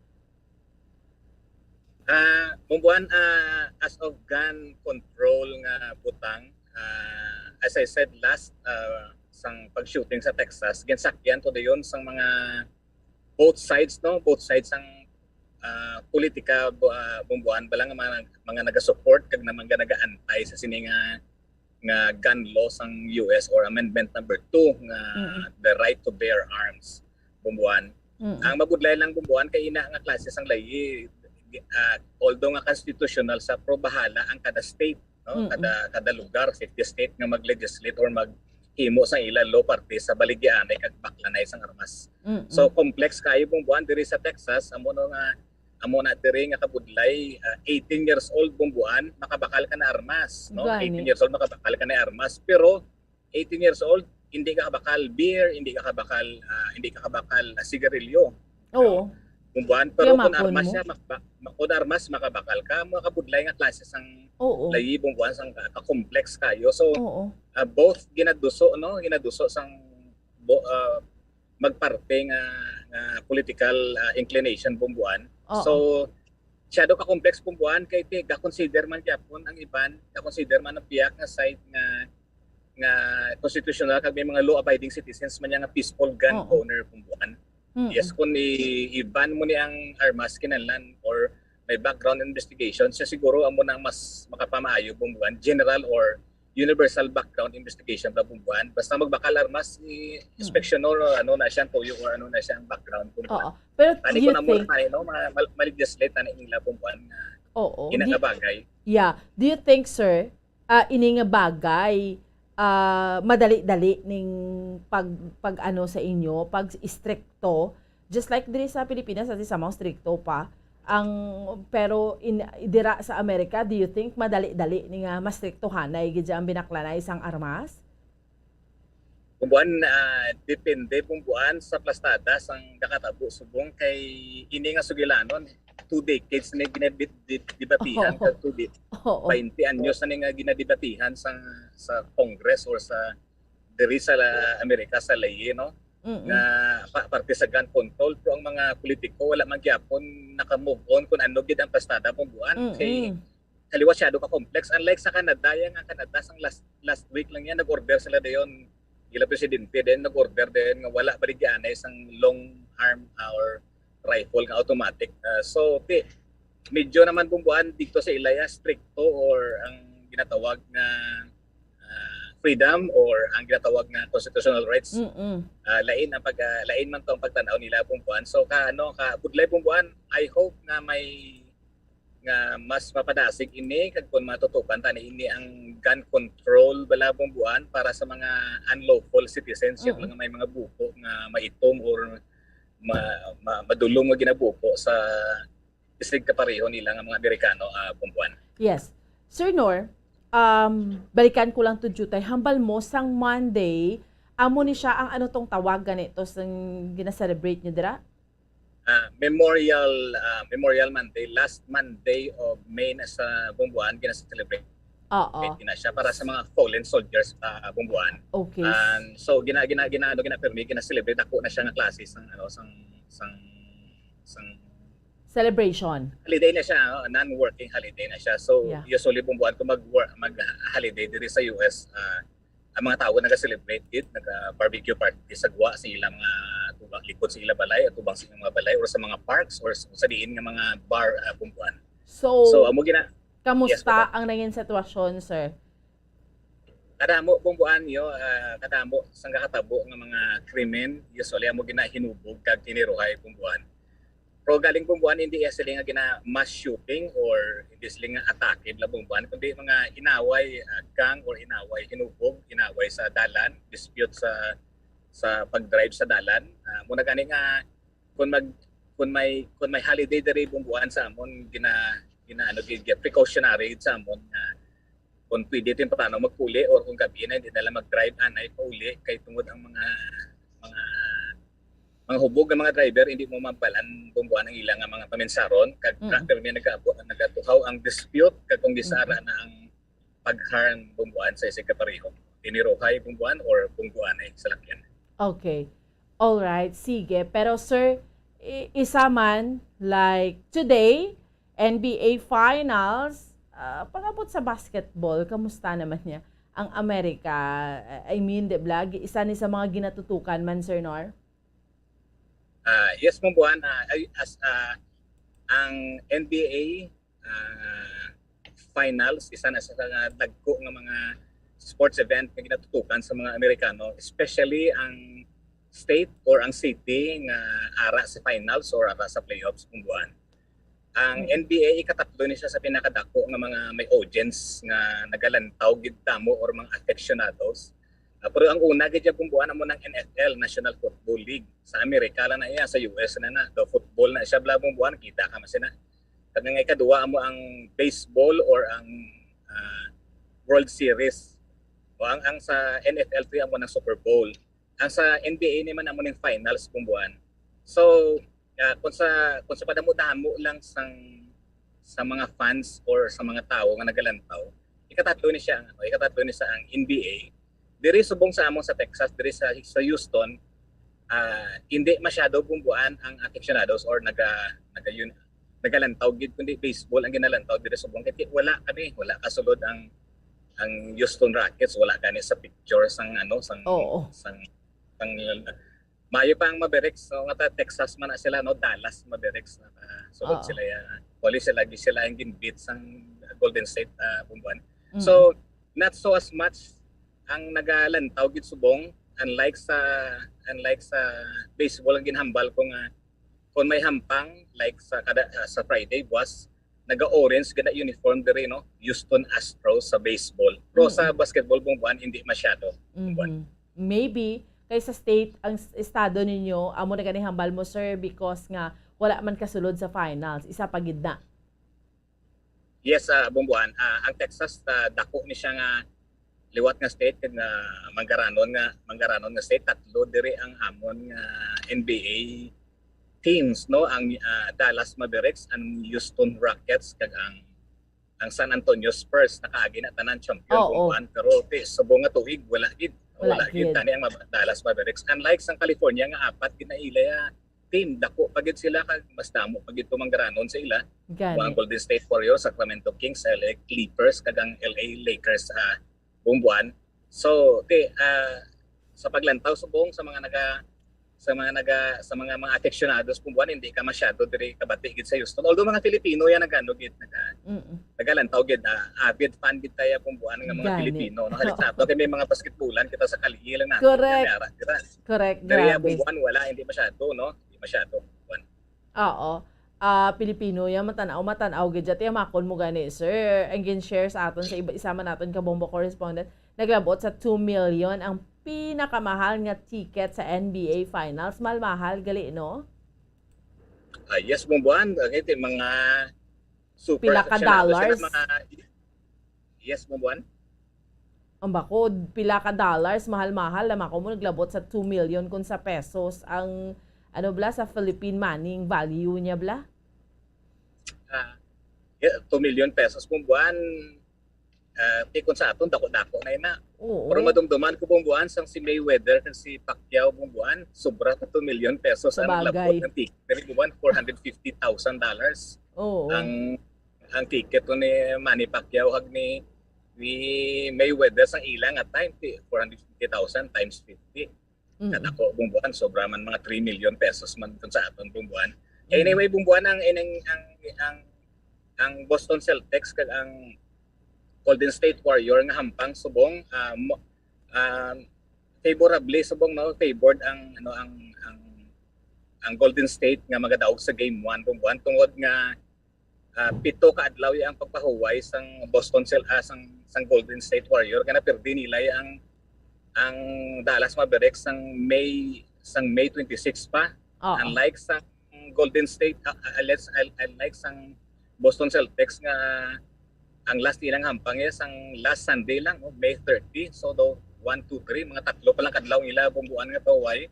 Ah, Bumbuan, ah, as of gun control nga butang, ah, as I said last, ah, sang pag-shooting sa Texas, ginsakyan to dayon sang mga both sides, no? Both sides sang ah, politika, bu-, ah, Bumbuan, bala nga mga, mga naga-support kag na mga naga-antay sa sini nga, nga gun law sang U S or amendment number two nga Mm. the right to bear arms, Bumbuan. Mm. Ang mabudlay lang, Bumbuan, kay ina nga klase sang layi, ah, although nga constitutional sa, pero bahala ang kada state, no? Mm. Kada, kada lugar, fifty state nga mag-legislate or maghimo sang ila law parte sa baligyaanay kag baklanay sang armas. Mm. So, complex kayo, Bumbuan, diri sa Texas, amo no nga, amo na diri nga kabudlay, ah, eighteen years old, Bumbuan, makabakal ka na armas, no? Gani. Eighteen years old, makabakal ka na armas, pero eighteen years old, hindi ka kabakal beer, hindi ka kabakal, ah, hindi ka kabakal, ah, sigarilyo. Oo. No? Bumbuan, pero Kaya kung makon armas mo. siya, mak-, ma-, kung armas, makabakal ka, mga kabudlay nga klase sang Oo. layi, Bumbuan, sang ka-, ka-complex kayo. So, Oo. ah, both ginaduso, no? Ginaduso sang bo-, ah, magparte nga, nga political, ah, inclination, Bumbuan. Oo. So, siyado ka complex, Bumbuan, kay ti-, ga-consider man gyapon ang iban, ga-consider man ang pihak nga side nga, nga constitutional kag may mga law-abiding citizens man niya nga peaceful gun Oo. owner, Bumbuan. Mm-mm. Yes, kung i-, i-ban mo ni ang armas kinahanglan or may background investigation, siya siguro amo na ang mas makapamaayo, Bumbuan, general or universal background investigation ba, Bumbuan? Basta magbakal armas, i-, Mm. inspeksyon or ano na siya, tuyo or ano na siya ang background, Bumbuan. Oo. Pero Tani do ko you na mo think na, no? Ma-, ma-, ma-legislate na nila, Bumbuan, nga Oo. ina Di-, nga bagay. Yeah. Do you think, sir, ah, ini nga bagay, ah, madali-dali ning pag, pag ano sa inyo, pag istrikto? Just like diri sa Pilipinas, ati sa mga strikto pa. Ang, pero in, dira sa Amerika, do you think madali-dali ni nga mastriktuhanay gid ang binaklanay sang armas? Bumbuan, ah, depende, Bumbuan, sa plastada sang nakatabo subong kay ini nga sugilanon, two decades na ginabit-, di-, debatihan Oo. kag two di-, Oo. twenty anyos na ni nga ginadebatihan sa, sa Congress or sa diri sa la-, Amerika sa layi, no? Mm-mm. Nga pa-, parte sa gun control, pero ang mga politiko wala man gyapon naka-move on kung ano gid ang plastada, Bumbuan. Mm-mm. Kay kaliwa siyado ka complex. Unlike sa Canada, yan nga Canada, sang last, last week lang yan, nag-order sila dayon, ila presidente din, nag-order din nga wala baligyaanay sang long arm, ah, or rifle nga automatic. Ah, so, ti-, medyo naman, Bumbuan, dito sa ilaya, stricto or ang ginatawag nga, ah, freedom or ang ginatawag nga constitutional rights, Mm-mm. ah, lain ang pag, ah, lain man to ang pagtanaw nila, Bumbuan. So, ka, ano, ka, budlay, Bumbuan, I hope nga may nga mas mapadasig ini, kag kung matutukan ta ni ini ang gun control bala, Bumbuan, para sa mga unlawful citizens, yung Mm. mga may mga buko nga maitom or ma-, ma-, madulom nga ginabuko sa isig kapareho nila nga mga Amerikano, ah, Bumbuan. Yes. Sir Nor, um, balikan ko lang to, Jutay. Hambal mo, sang Monday, amo ni siya ang ano tong tawag ganito, sang gina-celebrate nyo dira? Ah, Memorial, ah, Memorial Monday, last Monday of May na sa Bumbuan, gina-celebrate Oo. na siya para sa mga fallen soldiers, ah, Bumbuan. Okay. And so, gina-, gina-, gina-, ano, gina-, permi, gina-celebrate ako na siya nga klase sang, ano, sang, sang, sang Celebration. holiday na siya, oh, non-working holiday na siya. So, Yeah. usually, Bumbuan, kung mag-wor-, mag-holiday diri sa U S, ah, ang mga tao naga-celebrate it, naga-barbecue party sa gwa sa ilang mga tubang, likod sa ilang balay, atubang sa ilang mga balay, or sa mga parks, or sa, sa diin nga mga bar, ah, Bumbuan. So, So, amo gina-, kamusta Yes, ma'am. ang nangin sitwasyon, sir? Kadamo, Bumbuan, yo, ah, kadamo sang kakatabo nga mga krimen, usually amo ginahinubog kag tiniruhay, Bumbuan. Pero galing, Bumbuan, hindi iya sila nga gina-mass shooting or hindi sila nga atake bala, Bumbuan, kundi mga inaway, ah, gang or inaway, hinubog, inaway sa dalan, dispute sa, sa pag-drive sa dalan. Ah, muna gani nga, kung mag-, kung may, kung may holiday diri, Bumbuan, sa amon, gina-, gina-, ano, gi-, gi-, precautionary sa amon nga kung pwede, tempranong magpauli, or kung gabi na, hindi na lang mag-drive anay pauli, kay tungod ang mga, mga, mga hubog nga mga driver, hindi mo mabalan, Bumbuan, ang ila nga mga pamensaron, kag Mm. tra-, pero may nag-aabo-, nagatuhaw ang dispute, kag kung di sa Mm. ara na ang pag-harm, Bumbuan, sa isig kapareho. Tiniruhay, Bumbuan, or Bumbuan, eh, sa lakyan. Okay. All right, sige. Pero, sir, i-, isa man, like, today, N B A Finals, ah, pag-abot sa basketball, kamusta naman niya ang Amerika? I mean, di ba, isa ni sa mga ginatutukan man, Sir Nor? Ah, yes, Bumbuan. Ah, ay, as, ah, Ang N B A ah, finals, isa na sa nga dagko nga mga sports event nga ginatutukan sa mga Amerikano, especially ang state or ang city nga ara sa finals or ara sa playoffs, Bumbuan. Ang Mm. N B A, ikatatlo ni siya sa pinakadako nga mga may audience nga nagalantaw gid damo or mga aficionados. Ah, pero ang una gid, Bumbuan, amo nang N F L, National Football League. Sa Amerika lang na iya, sa U S na na. Do football na siya, bla, Bumbuan, kita ka masina. Kag ang ikaduha amo ang baseball or ang, ah, World Series. O ang, ang sa N F L three amo nang Super Bowl. Ang sa N B A naman amo ning finals, Bumbuan. So, ah, kung sa, kung sa padamo-damo lang sang, sa mga fans or sa mga tawo nga nagalantaw, ikatatlo ni siya ang, ano, ikatatlo ni sa ang N B A. Diri subong sa among sa Texas, diri sa, sa Houston, ah, hindi masyado, Bumbuan, ang aficionados or naga, naga yun, nagalantaw gid, kundi baseball ang ginalantaw diri subong. Kay wala kami, wala kasulod ang, ang Houston Rockets, wala gani sa picture sang, ano, sang, Oo. sang, sang, maayo pa ang Mavericks, no, nga ta Texas man na sila, no, Dallas Mavericks na, ah, sulod Oo. sila ya. Wali sila, lagi sila ang ginbeat sang Golden State, ah, Bumbuan. Mm. So, not so as much ang nagalantaw gid subong, unlike sa, unlike sa baseball, ang ginhambal ko nga kung may hampang, like, sa kada, ah, sa Friday, buwas, naga-orange gid na uniform diri, no? Houston Astros sa baseball. Pero sa Mm. basketball, Bumbuan, hindi masyado. Bumbuan. Mhm. Maybe kay sa state, ang s-, estado ninyo, amo na gani hambal mo, sir, because nga wala man kasulod sa finals. Isa pa gid na. Yes, ah, Bumbuan. Ah, ang Texas, ah, dako ni siya nga liwat nga state, kag nga manggaranon nga, manggaranon nga state. Tatlo diri ang amon nga N B A teams, no? Ang, ah, Dallas Mavericks, ang Houston Rockets, kag ang, ang San Antonio Spurs. Nakaagi na tanan, champion, Oo. Bumbuan. Pero ti, subong nga tuig, wala gid. Wala Wala gid gid. Tani ang Mab-, Dallas Mavericks. Unlike sa California nga apat gid na ila, ah, team, dako pa gid sila, kag mas damo pa gid to manggaranon sa ila. Gani. Ang Golden State Warriors, Sacramento Kings, L A Clippers, kag ang L A Lakers, ah, Bumbuan. So, ti, ah, sa paglantaw subong sa mga naga, sa mga naga, sa mga, mga aficionados, Bumbuan, hindi ka masyado diri kabati gid sa Houston. Although mga Filipino yan nagano gid, naga, Mm. nagalantaw gid, ah, avid fan gid tayo, Bumbuan, nga mga Gani. Filipino, no? Halimbawa, kay may mga basketballan kita sa kalye lang na. Correct. May ara kita. Correct, Diri, grabe. Bumbuan, wala, hindi masyado, no? Hindi masyado, Bumbuan. Oo. Ah, Pilipino ya, matan-aw, matan-aw gid ya. Tiyamakon mo gani, sir. Ang gin-share sa aton sa iba, isa man naton ka Bombo correspondent, naglabot sa two million ang pinakamahal nga ticket sa N B A Finals. Mahal-mahal gali, no? Ah, yes, Bumbuan. Okay, ti mga super Pila ka aficionado sila, dollars? Mga, yes, Bumbuan. Ang bakod, pila ka dollars, mahal-mahal, lamako mo naglabot sa two million kun sa pesos ang, ano bla, sa Philippine money value niya bla? Ah, yeah, two million pesos, Bumbuan. Ah, ti kun sa aton, dako-dako na yun na. Oo. Pero madumduman ko, Bumbuan, sang si Mayweather kag si Pacquiao, Bumbuan, sobra ka two million pesos ang naglabot. Sabagay. Ng ticket. Diri, Bumbuan, four hundred fifty thousand dollars. Oo. Ang, ang ticket to ni Manny Pacquiao kag ni, ni Mayweather sang ila nga time, ti, four hundred fifty thousand times fifty. Mm. Kadako, Bumbuan, sobra man mga three million pesos man kun sa aton, Bumbuan. Mm. Anyway, Bumbuan, ang, ang, ang, ang, ang Boston Celtics kag ang Golden State Warrior nga hampang subong, ah, mo-, ah, favorably subong, no, favored ang, ano, ang, ang, ang Golden State nga magadaog sa game one, Bumbuan, tungod nga ah, pito ka adlaw ang pagpahuway sang Boston Cel-, ah, sang, sang Golden State Warrior, kay napirdi nila ang, ang Dallas Mavericks sang May, sang May twenty-six pa. Oo. Unlike sang Golden State, ah, ah, let's, un-, unlike sang Boston Celtics nga ang last nilang hampang is sang last Sunday lang, no? May thirty. So, do, one, two, three, mga tatlo pa lang kadlaw nila, Bumbuan, nga pahuway.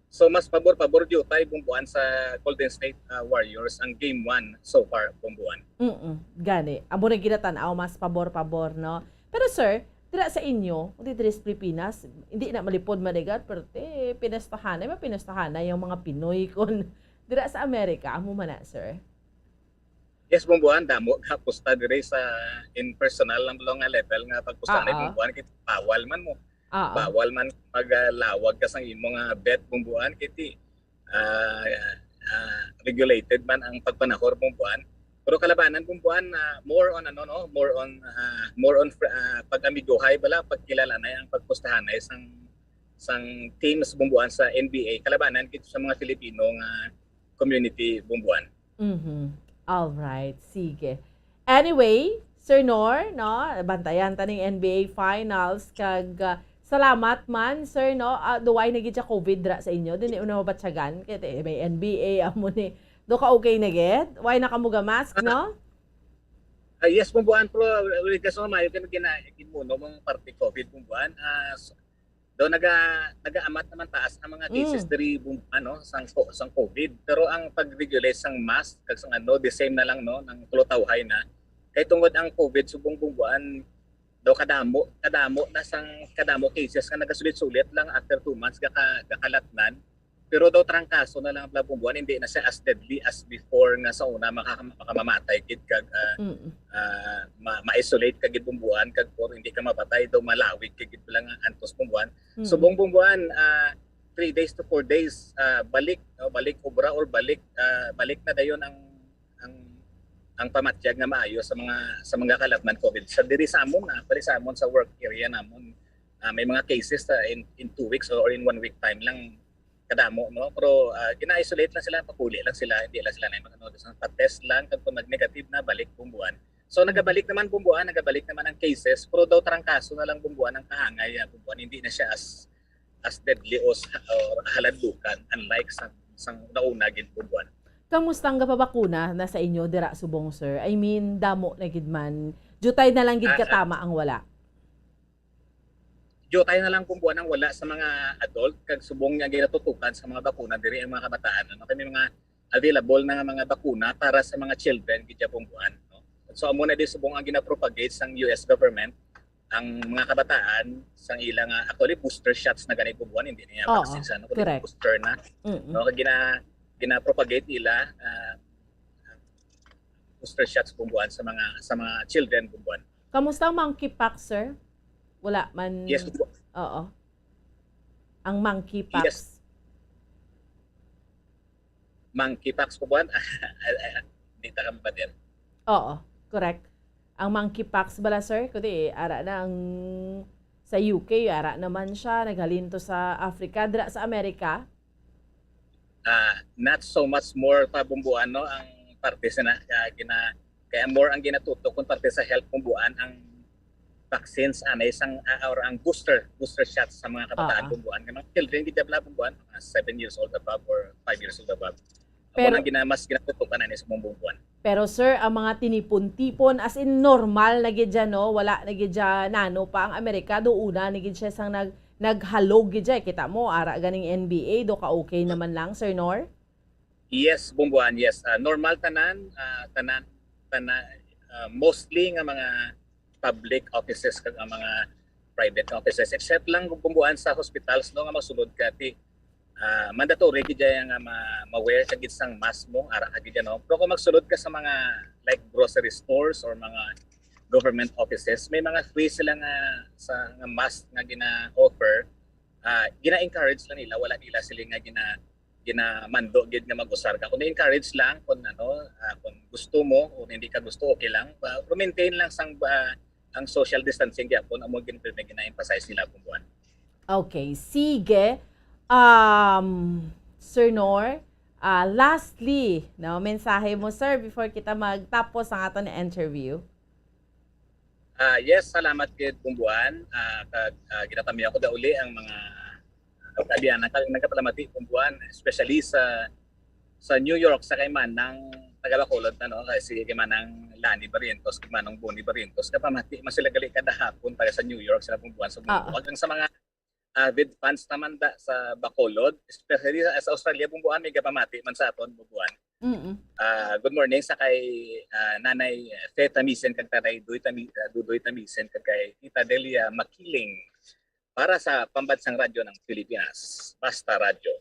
So, mas pabor-pabor diutay, Bumbuan, sa Golden State, ah, Warriors ang game one so far, Bumbuan. Mm-mm. Gani. Amo na ginatan-aw, mas pabor-pabor, no? Pero, sir, dira sa inyo, kundi diri sa Pilipinas, hindi na malipod manigat, pero ti, pinestahanay, mapinestahanay yung mga Pinoy kun dira sa Amerika, amo man na, sir? Yes, Bumbuan, damo ka pusta diri sa in personal lang, blo, nga level nga pagpusta ni, ah, ah, Bumbuan, kay bawal man mo. Ah, ah. Bawal man maglawag ka sang imo nga bet, Bumbuan, kay ti, ah, ah, regulated man ang pagpanahor, Bumbuan. Pero kalabanan, Bumbuan, ah, more on, ano, no, more on, ah, more on fr-, ah, pag-amigohay bala, pagkilalanay, ang pagpustahanay sang sang teams, Bumbuan, sa N B A, kalabanan gid sa mga Filipino nga community, Bumbuan. Mhm. All right, sige. Anyway, Sir Nor, no, bantayan ta ning N B A finals kag, ah, salamat man, sir, no. Ah, do way na gid siya covid dra sa inyo? Dili mo na mabatyagan kay te-, may N B A amo ni. Do ka okay na gid? Way na kamo ga mask, no? Ah, yes, Bumbuan, pero with the song, mayo ka na gina-, gimuno mong parte covid, Bumbuan. Ah, s-, do naga, nagaamat naman taas ang mga cases Mm. diri, Bumbuan, no, sang co-, sang covid. Pero ang pag-regulate sang mask kag sang ano, the same na lang, no, nang tulotawhay na. Kay tungod ang covid subong, Bumbuan, daw kadamo, kadamo na sang, kadamo cases nga nagasulit-sulit lang after two months gaka-, gakalatnan. Pero daw trangkaso na lang bala, Bumbuan, hindi na siya as deadly as before nga sa una makaka-, makamamatay gid kag, ah, Mm. ah, ma-, ma-isolate ka gid, Bumbuan, kag or hindi ka mapatay, daw malawig ka gid lang antos, Bumbuan. Mm. Subong, Bumbuan, ah, three days to four days, ah, balik, no, balik obra or balik, ah, balik na dayon ang ang ang pamatyag nga maayo sa mga sa mga kalatnan covid. Sa diri sa amon, ah, actually sa amon sa work area namon, ah, may mga cases sa in, in two weeks or in one week time lang kadamo, no? Pero, ah, gina-isolate lang sila, papuli lang sila, hindi lang sila na mag-, ano, sa pa-test lang, kag kung nag-negative na, balik, Bumbuan. So, nagabalik naman, Bumbuan, nagabalik naman ang cases, pero daw trangkaso na lang, Bumbuan, ang kaangay, ah, Bumbuan, hindi na siya as as deadly o sa, o haladlukan, unlike sa, sa nauna gid, Bumbuan. Kamusta ang gapabakuna na sa inyo dira subong, sir? I mean, damo na gid man. Jutay na lang gid Ah, ah. Katama ang wala. Jutay na lang, Bumbuan, ang wala sa mga adult kag subong nga ginatutukan sa mga bakuna diri ang mga kabataan. Ano, kami mga available na nga mga bakuna para sa mga children gid, Bumbuan, no? So, amo na di subong ang ginapropagate sang U S government ang mga kabataan sang ila nga, actually, booster shots na gani, Bumbuan, hindi niya Oo, vaccine sa ano, kundi correct. Booster na. Mm-mm. No, kag gina, ginapropagate nila, ah, booster shots, Bumbuan, sa mga, sa mga children, Bumbuan. Kamusta ang monkeypox, sir? Wala man. Yes, Bumbuan. Oo. Ang monkeypox. Yes. Monkeypox, Bumbuan. Ay, ay, ay, hindi ta kami pa din. Oo, correct. Ang monkeypox bala, sir, kundi ara na ang sa U K, ara naman siya, naghalin to sa Africa, dira sa Amerika. Ah, not so much more pa, Bumbuan, no, ang parte sa na, ah, gina, kaya more ang ginatutok kung parte sa health, Bumbuan, ang vaccines anay sang, ah, or ang booster, booster shots sa mga kabataan, Ah. Bumbuan, nga mga children gid bala, Bumbuan, mga seven years old above or five years old above. Pero ang gina-, mas ginatutukan na ni sa Bumbuan. Pero, sir, ang mga tinipon-tipon, as in, normal na gid dyan, no? Wala na gid dyan, nano pa ang Amerika, do una na gid siya sang nag, naghalog gid dyan. Kita mo, ara ganing N B A, do ka okay naman lang, Sir Nor? Yes, Bumbuan, yes. Ah, normal tanan, ah, tanan, tanan, ah, mostly nga mga public offices kag ang mga private offices, except lang, Bumbuan, sa hospitals, no, nga magsulod ka ti, ah, mandatory gid dyan nga ma-, ma-wear ka gid sang mask mo, ara ka gid dyan, no? Pero kung magsulod ka sa mga, like, grocery stores or mga government offices, may mga free sila nga sa, nga mask nga gina-offer. Ah, gina-encourage lang nila, wala nila sila nga gina-, ginamando gid nga mag-usar ka. Kung encourage lang, kung ano, ah, kung gusto mo, kung hindi ka gusto, okay lang. Pa-, pero maintain lang sang, ah, ang social distancing gyapon, amo gid ang gina-emphasize nila, Bumbuan. Okay, sige. Um, Sir Nor, ah, lastly, no, mensahe mo, sir, before kita magtapos ang aton interview. Ah, yes, salamat gid, Bumbuan. Ah, kag, ah, ginatamyaw ko daw uli ang mga, ah, kaagianan kag nagapalamati, Bumbuan, especially sa, sa New York, sa kay Manang taga Bacolod na, no? Kay si kay Manang Lani Barrientos, kay Manong Bonnie Barrientos, kapamati man sila gali kada hapon taga sa New York, sila, Bumbuan, sa Ah. Bumbuan. Kag sa mga avid fans naman da sa Bacolod, especially sa, sa Australia, Bumbuan, may gapamati man sa aton, Bumbuan. Mm-mm. Ah, good morning sa kay, ah, Nanay Fe Tamisen kag Tatay Doy Tami-, ah, Dudoy Tamisen kag kay Tita Delia Makiling para sa Pambansang Radyo ng Pilipinas, Basta Radyo,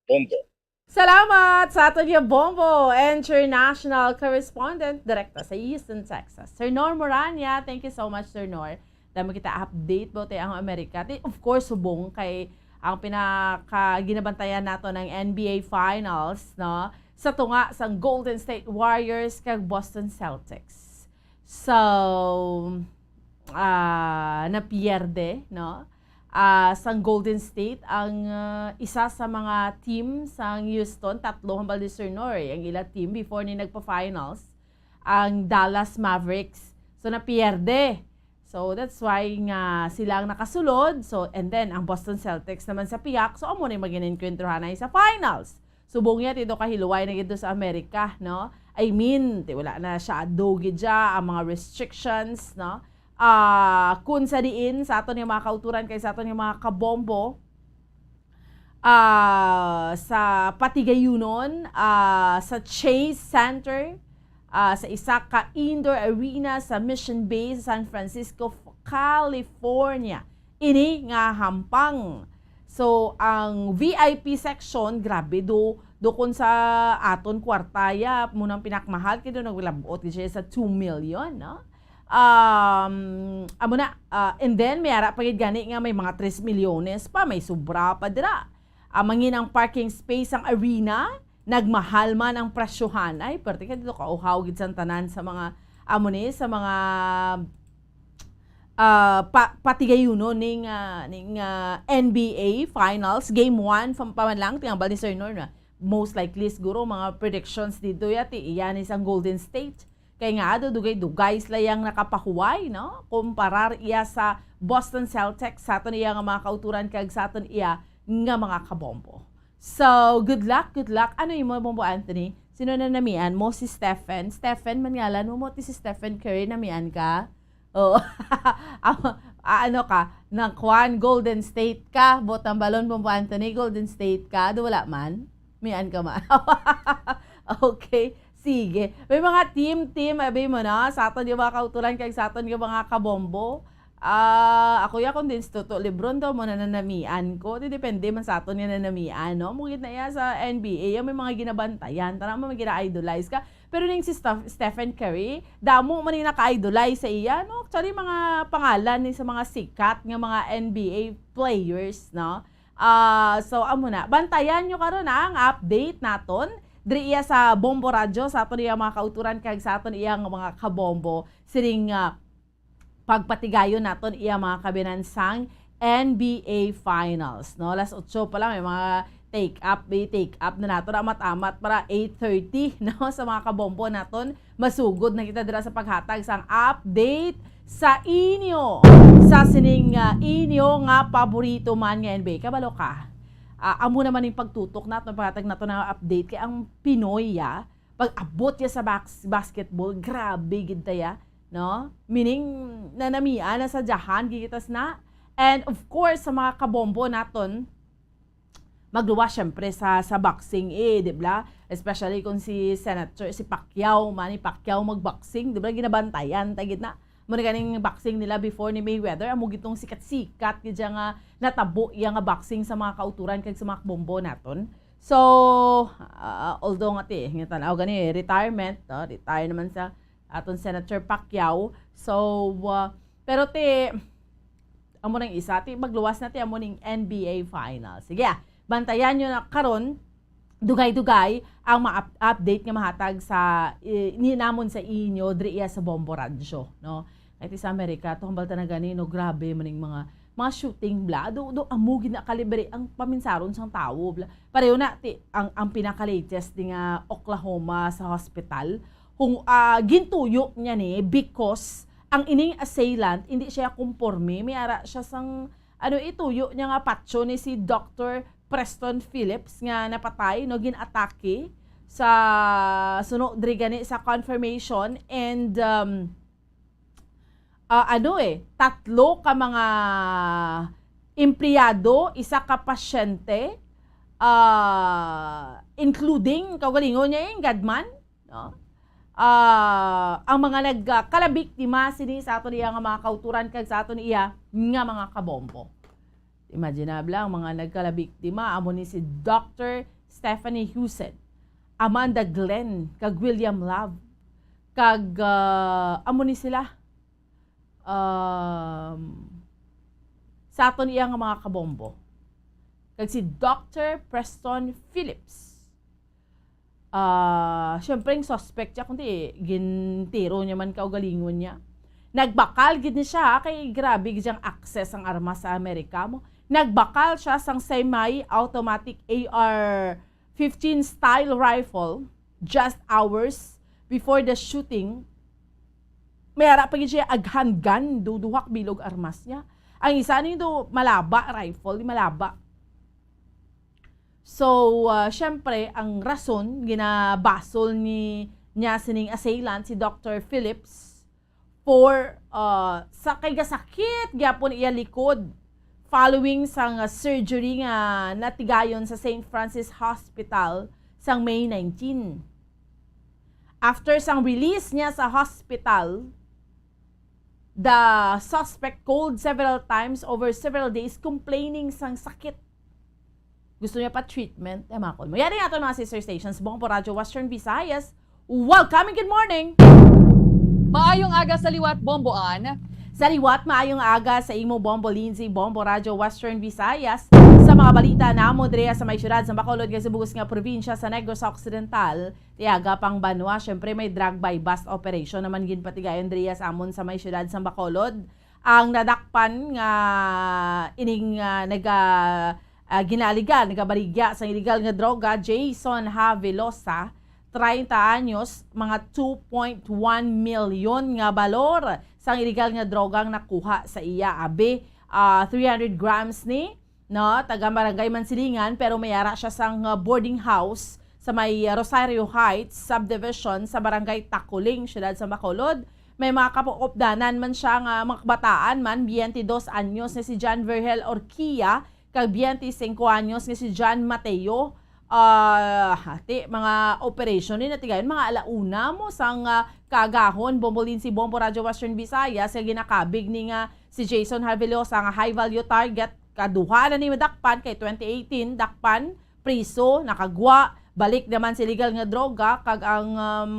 Bombo. Salamat sa aton nga Bombo International Correspondent direkta sa Houston, Texas, Sir Nor Morania. Thank you so much, Sir Nor. Damo kita update about ang Amerika. Ti-, of course, subong kay Ang pinaka ginabantayan nato ng N B A Finals, no? Sa tunga sang Golden State Warriors kag Boston Celtics. So, ah, napierde, no? Ah, sang Golden State ang, ah, isa sa mga team sang Houston, tatlo hambal ni Sir Nor, ang ila team before ni nagpa-finals, ang Dallas Mavericks. So, napierde. So, that's why nga sila ang nakasulod. So, and then, ang Boston Celtics naman sa pihak. So, amo na yung magin-enkwentro hanay sa finals. Subong niya, tito, kahiluway na gid to sa Amerika, no? I mean, ti, wala na siya ado gid siya, ang mga restrictions, no? Ah, kun sa diin, sa aton yung mga kauturan, kay sa aton yung mga kabombo, ah, sa Patigayunon, ah, sa Chase Center, ah, sa isa ka indoor arena sa Mission Bay sa San Francisco, California. Ini nga hampang. So, ang V I P section, grabe do, do kun sa aton kwartaya, munang pinakmahal, kay do naglabot siya sa two million, no? Um, amo na, ah, and then, may ara pa gid gani nga may mga tres milyones pa, may sobra pa dira. Ah, mangin ang parking space ang arena, nagmahal man ang presyohan. Ay, perte ka dito, kauhaw gid sang tanan sa mga, amo ni, sa mga, ah, pa-, patigayunon ning, ah, ning, ah, N B A Finals, Game one, fam-, pa man lang, tinambal ni Sir Nor na most likely siguro mga predictions dito yati, iyan is ang Golden State. Kay nga, ado dugay-dugay sila yang nakapahuway, no? Kumparar iya sa Boston Celtics, sa aton iya nga mga kauturan, kag sa aton iya nga mga kabombo. So, good luck, good luck. Ano imo, Bombo Anthony? Sino na namian mo? Si Stephen? Stephen, man ngalan mo mo, ti si Stephen Curry, namian ka? Oo. Ah, ah, ano ka? Nang kwan, Golden State ka? Botang balon, Bombo Anthony, Golden State ka? Do wala man? Mian ka man? Okay. Sige. May mga team, team, abi mo na, sa aton yung mga kauturan kag sa aton yung mga kabombo. Ah, ako ya kung din si Toto Lebron daw mo na nanamian ko. Di depende man sa aton nga nanamian, no? Mugit na iya sa N B A, yung may mga ginabantayan. Tara mo, may gina-idolize ka. Pero ning si Steph-, Stephen Curry, damo man yung naka-idolize sa iya, no? Actually, mga pangalan ni sa mga sikat nga mga N B A players, no? Ah, so, amo na. Bantayan nyo karon, ah, ang update naton. Diri iya sa Bombo Radyo, sa aton iya mga kauturan, kag sa aton iya nga mga kabombo. Sining, ah, pagpatigayon naton iya mga kabinansang N B A Finals, no? Alas otso pa lang, may mga take up, may take up na nato na amat-amat para eight thirty, no? Sa mga kabombo naton, masugod na kita dira sa paghatag sang update sa inyo, sa sining, ah, inyo nga paborito man nga N B A. Kabalo ka? Ah, amo naman yung pagtutok naton, paghatag naton ng update kay ang Pinoy, ah, pag abot ya sa bas-, basketball, grabe gid ta ya, no? Meaning, nanamian na sa dyahan, gigitas na. And of course, sa mga kabombo naton, magluwas syempre sa, sa boxing, eh, di ba? Especially kung si Senator, si Pacquiao, Manny Pacquiao magboxing, di ba? Ginabantayan ta gid na. Mo na ganing boxing nila before ni Mayweather, amo gitong sikat-sikat gid siya nga natabo iya nga boxing sa mga kauturan kag sa mga kabombo naton. So, ah, although nga ti, nga tanaw gani, retirement, no? Retire naman sa aton Senator Pacquiao. So, ah, pero ti, amo nang isa, ti magluwas na ti amo ning N B A Finals. Sige, ah, bantayan nyo na karon, dugay-dugay ang mga up-, update nga mahatag sa, eh, ni namon sa inyo diri iya sa Bombo Radyo, no? Kay ti sa Amerika, to hambal ta na gani, no, grabe man ning mga, mga shooting bla. Do, do, amo gid na kalibre ang paminsaron sang tawo bla. Pareho na ti ang, ang pinaka-latest di nga Oklahoma sa hospital. Kung, ah, gintuyo niya ni because ang ining assailant, hindi siya kumporme. May ara siya sang, ano, ituyo niya nga patso ni si Doctor Preston Phillips nga napatay, no, gin-atake sa suno diri gani sa confirmation and, um, ah, ano eh, tatlo ka mga empleyado, isa ka pasyente, ah, including kaugalingon niya yung gunman, no? Ah, ang mga nagkalabiktima sini sa aton iya nga mga kauturan kag sa aton iya nga mga kabombo. Imaginable, ang mga nagkalabiktima amo ni si Doctor Stephanie Houston, Amanda Glenn, kag William Love. Kag, ah, amo ni sila, um, sa aton iya nga mga kabombo. kag si Doctor Preston Phillips. Ah, syempre, ang suspect siya, kundi gintiro niya man kaugalingon niya. Nagbakal gid ni siya, ha, kay grabe gid ang access ang armas sa Amerika mo. Nagbakal siya sang semi-automatic A R fifteen style rifle just hours before the shooting. May ara pa gid siya ag handgun, duduhak bilog armas niya. Ang isa ni do malaba rifle, malaba. So, ah, syempre, ang rason, ginabasol ni, niya sining assailant, si Doctor Phillips, for, ah, sa kay gasakit gyapon iya likod following sang, ah, surgery nga natigayon sa Saint Francis Hospital sang May nineteen. After sang release niya sa hospital, the suspect called several times over several days complaining sang sakit. Gusto niya pa treatment. Emakon mo. Yan ang aton mga sister stations, Bombo Radyo Western Visayas. Welcome and good morning! Maayong aga sa liwat, Bomboan. Sa liwat, maayong aga sa imo, Bombo Lindsay, Bombo Radyo Western Visayas. Sa mga balita namo diri sa may siyudad sa Bacolod nga sa bugos nga probinsya sa Negros Occidental, tiaga pang banwa, syempre may drug buy-bust operation naman ginpatigayon diri sa amon sa may siyudad sa Bacolod. Ang nadakpan nga ining, ah, naga, ah, ginaaligal, nagabaligya sa illegal nga droga, Jason Havelosa, treinta anyos, mga two point one milyon nga balor sang illegal nga droga ang nakuha sa iya. Abi, ah, three hundred grams ni, no, taga Barangay Mansilingan, pero may ara siya sang, ah, boarding house sa may, ah, Rosario Heights Subdivision sa Barangay Taculing, siyudad sa Bacolod. May mga kapuopdanan man siya nga mga kabataan man, twenty-dos anyos nga si John Virgil Orquia, kag twenty-cinco anyos nga si John Mateo. Ah, hati, mga operasyon ni natigayon, mga alauna mo sang, ah, kaagahon, Bombo Lindsay, Bombo Radyo Western Visayas, nga ginakabig ni nga si Jason Harvelosa nga high value target, kaduha na ni madakpan kay twenty eighteen, dakpan, priso, nakagwa, balik naman sa illegal nga droga, kag ang, um,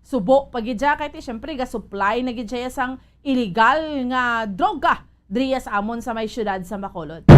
subo pa gid siya, kay ti, syempre, ga-supply na gid siya sang illegal nga droga diri sa amon sa may siyudad sa Bacolod.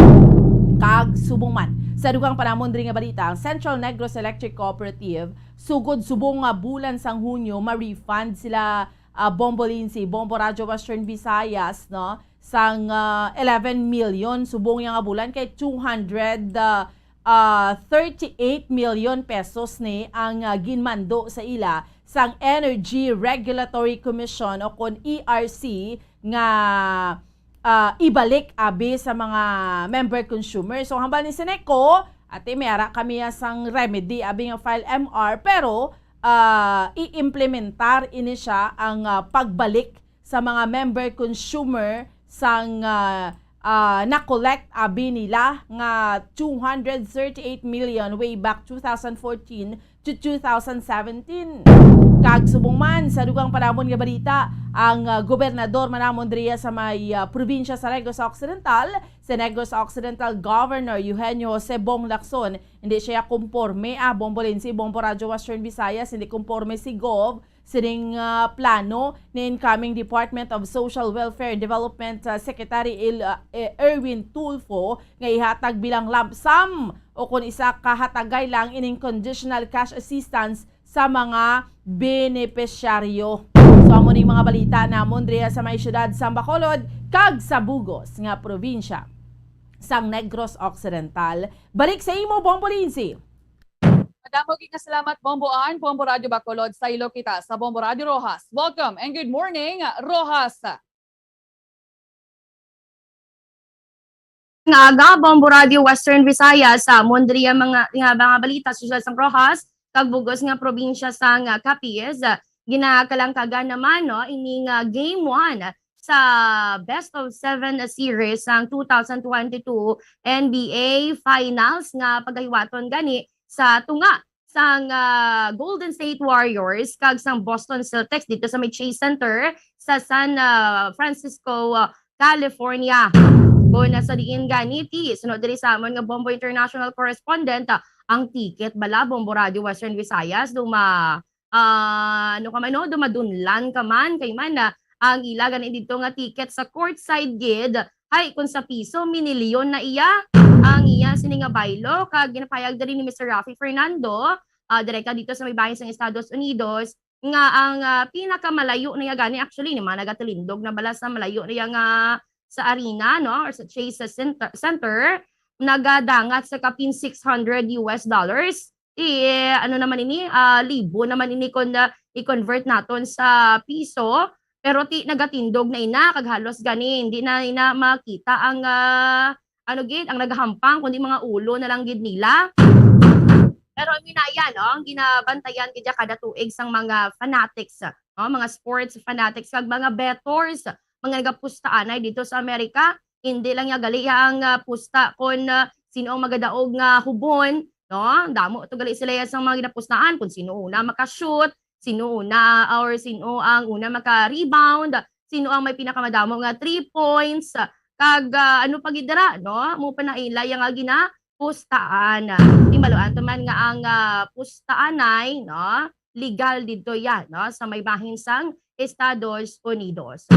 Kag subong man, sa dugang pa namon diri nga balita, ang Central Negros Electric Cooperative, sugod subong nga bulan sang Hunyo, ma-refund sila, ah, Bombo Lindsay, Bombo Radyo Western Visayas, no, sang, ah, eleven million subong yang nga bulan kay two hundred, ah, ah, thirty-eight million pesos ni ang, ah, ginmando sa ila sang Energy Regulatory Commission o kon E R C nga, ah, ibalik abi sa mga member consumer. So, hambal ni Seneco, ate, may ara kami, ah, sang remedy abi nga file M R, pero, ah, i-implementar ini siya ang, ah, pagbalik sa mga member consumer sang, ah, ah, na-collect abi nila nga two hundred thirty-eight million way back two thousand fourteen to two thousand seventeen. Kag subong man sa dugang pa namon nga balita, ang, ah, gobernador man namon diriya sa may, ah, probinsya sa Negros Occidental, si Negros Occidental Governor Eugenio Jose Bong Lacson, hindi siya kumporme, ah, Bombo Lindsay, Bombo Radyo Western Visayas, hindi kumporme si Gov sining, ah, plano ni incoming Department of Social Welfare and Development, ah, Secretary Il-, ah, eh, Erwin Tulfo nga ihatag bilang lump sum o kon isa ka hatagay lang ining conditional cash assistance sa mga benepisyaryo. So, amo ning mga balita namon diri sa may siyudad sa Bacolod kag sa bugos nga probinsya sang Negros Occidental. Balik sa imo, Bombo Lindsay. Madamo gid nga salamat, Bombo Ann. Bombo Radyo Bacolod, saylo kita sa Bombo Radyo Roxas. Welcome and good morning, Roxas. Nga aga, Bombo Radyo Western Visayas, sa amon diri ang mga, nga mga balita sa siyudad sang Roxas, kag bugos nga probinsya sang Capiz. Ginakalangkagan naman, no, ining, ah, game one sa best of seven series sang two thousand twenty-two N B A Finals nga pagahiwaton gani sa tunga sang, ah, Golden State Warriors kag sang Boston Celtics dito sa may Chase Center sa San, ah, Francisco, ah, California. Kon nasa diin gani ti, sunod diri sa amon nga Bombo International Correspondent, ah, ang ticket bala, Bombo Radyo Western Visayas, duma, ah, ano ka man, no? Dumadunlan ka man, kay man, ah, ang ila gani dito nga ticket sa courtside gid, hay, kung sa piso, minilyon na iya. ang iya sini nga baylo, kag ginapahayag diri ni Mister Raffy Fernando, ah, direkta dito sa may bahin sang Estados Unidos, nga ang, ah, pinakamalayo na iya gani, actually, ni mga nagatilindog na bala sa malayo na iya nga sa arena, no, or sa Chase Center, Center, nagadangat sa kapin six hundred U S dollars. Ti, ano naman ini, ah, libo naman ini kon, ah, i-convert naton sa piso. Pero ti nagatindog na ina, kag halos gani hindi na ina makita ang, ah, ano gid, ang nagahampang, kundi mga ulo na lang gid nila. Pero ang ginaya, no, ang ginabantayan gid ya kada tuig sang mga fanatics, no, mga sports fanatics kag mga bettors, mga nagapustaanay dito sa Amerika. Hindi lang ya gali ang, ah, pusta kon, ah, sino ang magadaog nga hubon, no? Damo to gali sila ya sang mga ginapustaan, kung sino una maka-shoot, sino una or sino ang una maka-rebound, sino ang may pinakamadamo nga three points, kag, ah, ano pa gid dira, no? Mo pa na ila ya nga ginapustaan. Imaluan to man nga ang, ah, pustaanay, no? Legal didto ya, no? Sa may bahin sang Estados Unidos.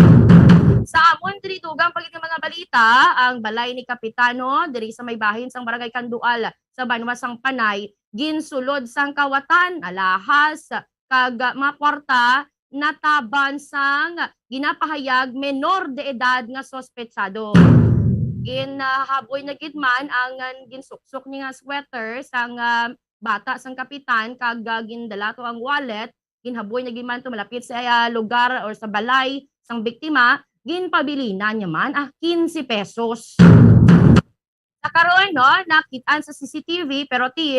Sa amon diri dugang pa gid nga mga balita, ang balay ni Kapitano diri sa may bahin sang Barangay Kandual sa banwa sang Panay ginsulod sang kawatan, alahas, kag, ah, mga kwarta nataban sang ginapahayag menor de edad nga suspetsado. Ginahaboy na gid man ang, ah, ginsuksok ni nga sweater sang, ah, bata sang kapitan kag, ah, gindala to ang wallet. Ginhaboy na gid man to malapit sa, ah, lugar or sa balay sang biktima. Ginpabilinan niya man, ah, quince pesos. Sa karon, no, nakit-an sa C C T V, pero ti,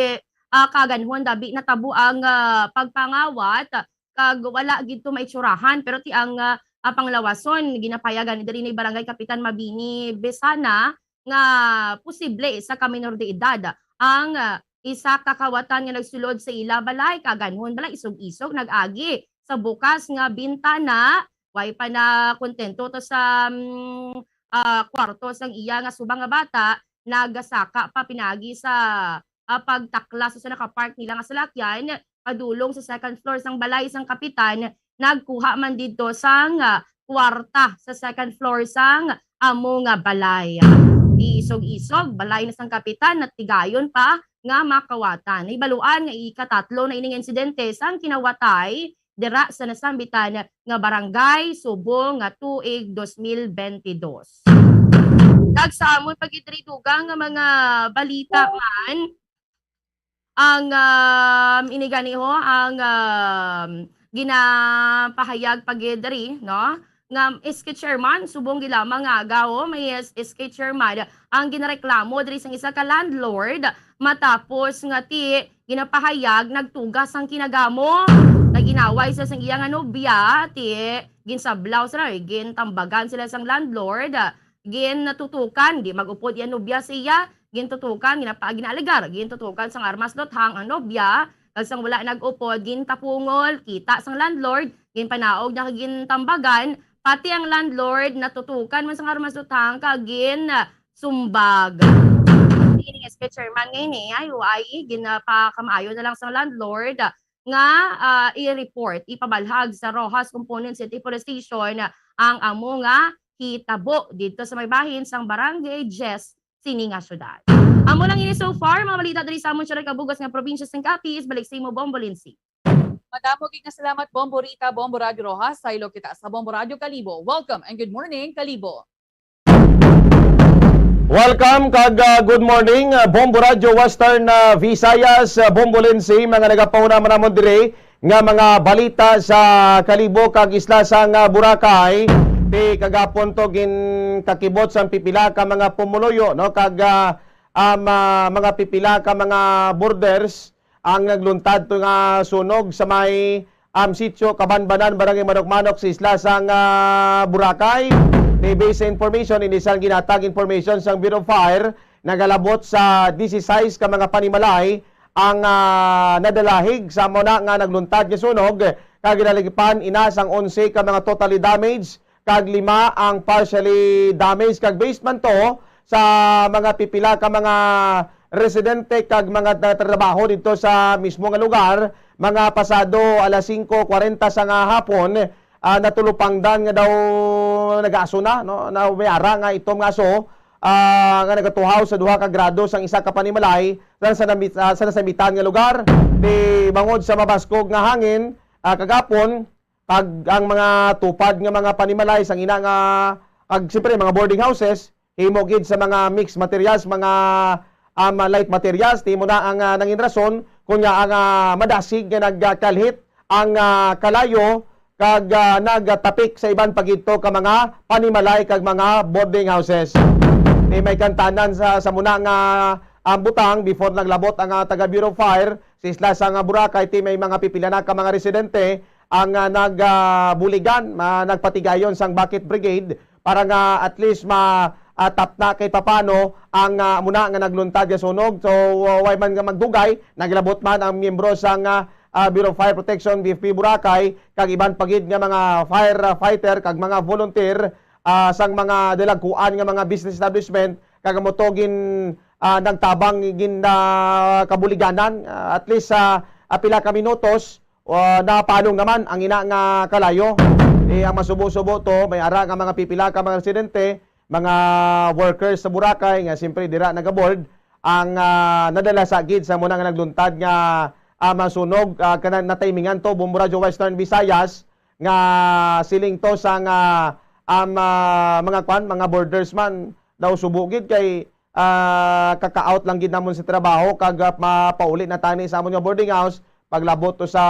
ah, kaganhon dabi natabo ang, ah, pagpangawat, kag wala gid to maitsurahan, pero ti ang, ah, ah, panglawason ginapayagan diri ni Barangay Kapitan Mabini Besana nga posible isa ka minor de edad ang, ah, isa ka kawatan nga nagsulod sa ila balay, kaganhon bala isog-isog nag-agi sa bukas nga bintana. Way pa na kontento to sa, mm, ah, kwarto sang iya nga subang nga bata, nagasaka pa pinagi sa, ah, pagtaklas sa nakapark nila nga salakyan, padulong sa second floor sang balay sang kapitan, nagkuha man didto sang, ah, kwarta sa second floor sang amo nga balay. Isog-isog, balay na sang kapitan, natigayon pa nga makawatan. Nahibaluan nga ikatatlo na ining insidente sang kinawatay dira sa nasambitan nga barangay subong nga tuig dos mil bentidós. Kag sa amon pa gid diri dugang nga mga balita man, ang, um, ini gani ho, ang, um, ginapahayag pa gid diri, no, nga S K chairman, subong gid lamang nga aga, ho, may S K chairman ang ginareklamo diri sang isa ka landlord matapos nga ti ginapahayag nagtugas ang kinagamo. Nag-inaway sa sang iya nga nobya, ti ginsablaw sila, gintambagan sila sang landlord, ginatutukan, di mag-upod iya nobya sa iya, gintutukan, ginapa-, ginaalegar, gintutukan sang armas luthang ang nobya, kag sang wala nag-upod, gintapungol, kita sang landlord, ginpanaog niya kag gintambagan, pati ang landlord natutukan man sang armas luthang kag ginsumbag. Ini S K chairman nga ini, ay, ay, ginapakamaayo na lang sang landlord nga, ah, i-report, ipabalhag sa Roxas Component City Police Station ang amo nga hitabo didto sa may bahin sang Barangay Jess sini nga syudad. Amo lang ini so far, mga balita diri sa amon siya kabugas nga probinsya sang Capiz. Balik sa imo, Bombo Lindsay. Madamo gid nga salamat, Bombo Rita, Bombo Radyo Roxas. Saylo kita sa Bombo Radyo Kalibo. Welcome and good morning, Kalibo. Welcome kag, ah, good morning, ah, Bombo Radyo Western, ah, Visayas, ah, Bombo Lindsay, mga nagapahuna man namon dire nga mga balita sa Kalibo kag isla sang, ah, Boracay. Ti kagapon to ginkakibot sang pipila ka mga pumuluyo, no, kag, ah, um, ah, mga pipila ka mga borders ang nagluntad to nga sunog sa may, um, sitio Kabanbanan, Barangay Manok-Manok sa isla sang, ah, Boracay. Ti based sa information, ini sang ginhatag information sang Bureau of Fire, nagalabot sa disisais ka mga panimalay ang, ah, nadalahig sa amo na nga nagluntad nga sunog, kag ginaligipan ina sang onse ka mga totally damaged kag lima ang partially damaged, kag based man to sa mga pipila ka mga residente kag mga nagatrabaho didto sa mismo nga lugar, mga pasado alas singko kwarenta sa nga hapon, ah, natulupangdan nga daw nagaso na, no, na may ara nga itom nga aso ah, nga nagatuhaw sa duha ka grado sang isa ka panimalay sa, sa, nami- ah, sa nasamitan nga lugar. Di bangod sa mabaskog nga hangin, ah, kagapon, kag ang mga tupad nga mga panimalay sang ina nga, kag siyempre mga boarding houses, himo gid sa mga mixed materials, mga, um, light materials, di mo na ang, ah, nangin rason, kunya ang, ah, madasig nga nagkalhit ang, ah, kalayo kag, ah, nagtapik sa iban pa gid to ka mga panimalay kag mga boarding houses. Di may kantanan sa, sa muna nga ang butang before naglabot ang, ah, taga Bureau of Fire sa isla sang, ah, Boracay, ti may mga pipila na ka mga residente ang, ah, nag, ah, buligan, ah, nagpatigayon sang bucket brigade para nga at least ma, ah, tapna kay papano ang, ah, muna nga nagluntad nga sunog. So, uh, way man nga magdugay, naglabot man ang miyembro sang, ah, ah, Bureau of Fire Protection, B F P Boracay, kag iban pa gid nga mga firefighter kag mga volunteer, ah, sang mga dalagkuan nga mga business establishment, kag amo to gin, ah, nagtabang gin, ah, kabuliganan, ah, at least sa, ah, pila ka minutos, ah, napalong naman ang ina nga kalayo. Di ang masubo-subo to, may ara nga mga pipila ka mga residente, mga workers sa Boracay nga siyempre dira nagaboard ang, ah, nadala sa gid sa muna nga nagluntad nga, ah, masunog, ah, kana natimingan to, Bombo Radyo Western Visayas, nga siling to sa nga, um, ah, mga kwan, mga borders man daw subo gid kay, ah, kaka-out lang gid namon sa trabaho kag, ah, mapauli na tani sa amon nga boarding house. Paglabot to sa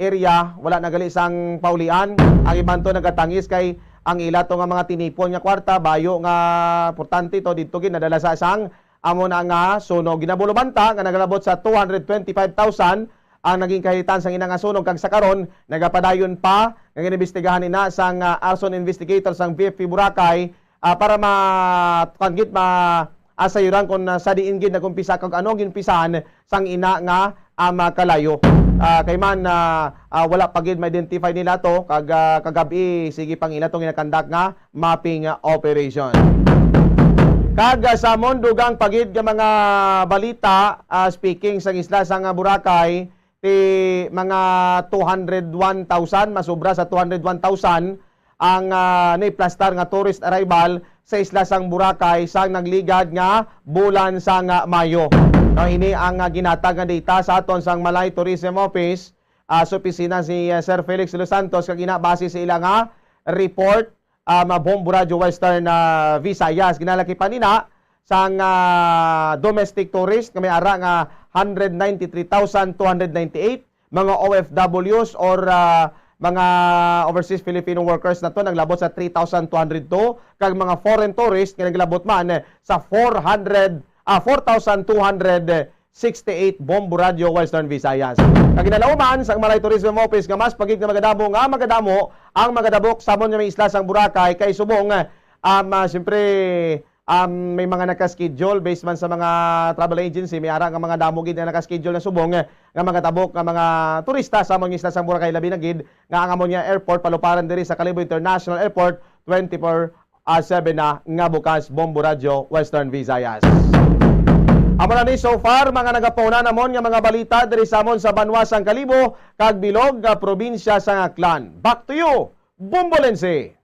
area, wala na gali sang paulian. Ang iban to nagatangis kay ang ila to nga mga tinipon nga kwarta, bayo nga importante to, didto gid nadala sa sang amo na nga sunog. Ginabulumanta nga nagalabot sa two hundred twenty-five thousand ang naging kahitan sang ina nga sunog, kag sa karon nagapadayon pa nga ginimbestigahan ina sang, ah, arson investigator sang B F P Boracay, ah, para ma-, kuwan gid, ma-, asayuran kung, ah, sa diin gid nag-umpisa kag ano ginumpisahan sang ina nga, ah, mga kalayo. Ah, kay man, ah, ah, wala pa gid ma-identify nila to, kag, ah, kagab-i sige pang ila tong ginakandak nga mapping, ah, operation. Kag, ah, sa amon dugang pa gid nga mga balita, ah, speaking sang isla sang, ah, Boracay, ti mga two hundred one thousand, masobra sa two hundred one thousand ang, ah, naiplastar nga tourist arrival sa isla sang Boracay sang nagligad nga bulan sang, ah, Mayo. No, ini ang, ah, ginhatag nga data sa aton sang Malay Tourism Office, ah, sa opisina si, ah, Sir Felix Los Santos, kag ina base sa ila nga report, ah, Bombo Radyo Western, ah, Visayas. Ginalakipan nina sang, ah, domestic tourist nga may ara nga hundred ninety-three thousand two hundred ninety-eight, mga O F Ws or, ah, mga overseas Filipino workers na to naglabot sa three thousand two hundred two, kag mga foreign tourists nga naglabot man sa four hundred, ah, four thousand two hundred sixty-eight Bombo Radyo Western Visayas. Kag ginalauman sang Malay Tourism Office nga mas pa gid nga magadamo nga magadamo ang magadabok sa amon nga mga isla sang Boracay kay subong, um, ah, siyempre, um, may mga naka-schedule based man sa mga travel agency, may ara nga mga damo gid nga naka-schedule na subong, eh, nga mga tabok nga mga turista sa amon nga isla sang Boracay, labi na gid nga ang amon nga airport paluparan diri sa Kalibo International Airport twenty-four, ah, seven na nga bukas. Bombo Radyo Western Visayas. Amo na ni so far mga nagapauna namon nga mga balita diri sa amon sa banwa sang Kalibo kag bilog nga probinsya sang Aklan. Back to you, Bombo Lindsay.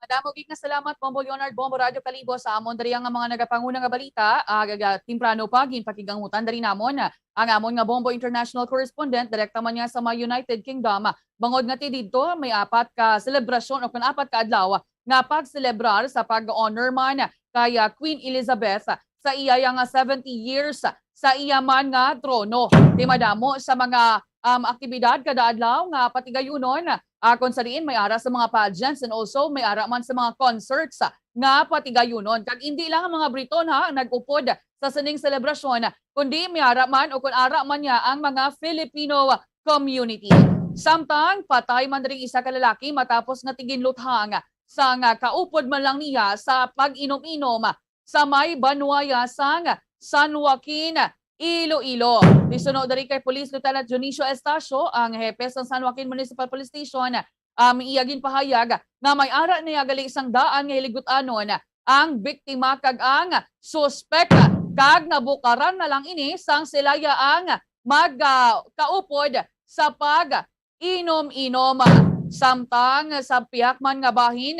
Madamo gid nga salamat, Bombo Leonard, Bombo Radyo Kalibo, sa amon diri nga mga nagapanguna nga balita. Aga, aga, temprano pa, ginpakigangutan diri namon ang amon nga Bombo International Correspondent, direkta man niya sa may United Kingdom. Bangod nga ti didto, may apat ka selebrasyon o kun apat ka adlaw nga pagselebrar sa pag-honor man kay, ah, Queen Elizabeth sa iya nga seventy years sa iya man nga trono. Kay madamo sa mga, um, aktibidad kada adlaw nga patigayunon, ah, kung sa diin may ara sa mga pageants and also may ara man sa mga concerts, ah, nga patigayunon. Kag indi lang ang mga Briton, ha, ang nag-upod sa sining selebrasyon, kundi may ara man o kung ara man niya ang mga Filipino community. Samtang patay man diri isa ka lalaki matapos nga ti ginluthang sang kaupod man lang niya sa pag-inom-inom sa may banwaya sang San Joaquin, Iloilo. Ti suno diri kay Police Lieutenant Dionisio Estacio, ang hepe sa San Joaquin Municipal Police Station, um, iya ginpahayag nga may ara niya gali sang daan nga hiligutanon ang biktima kag ang suspek, kag nabukaran na lang ini sang sila iya ang mag, ah, kaupod sa pag-inom-inom. Samtang sa pihak man nga bahin,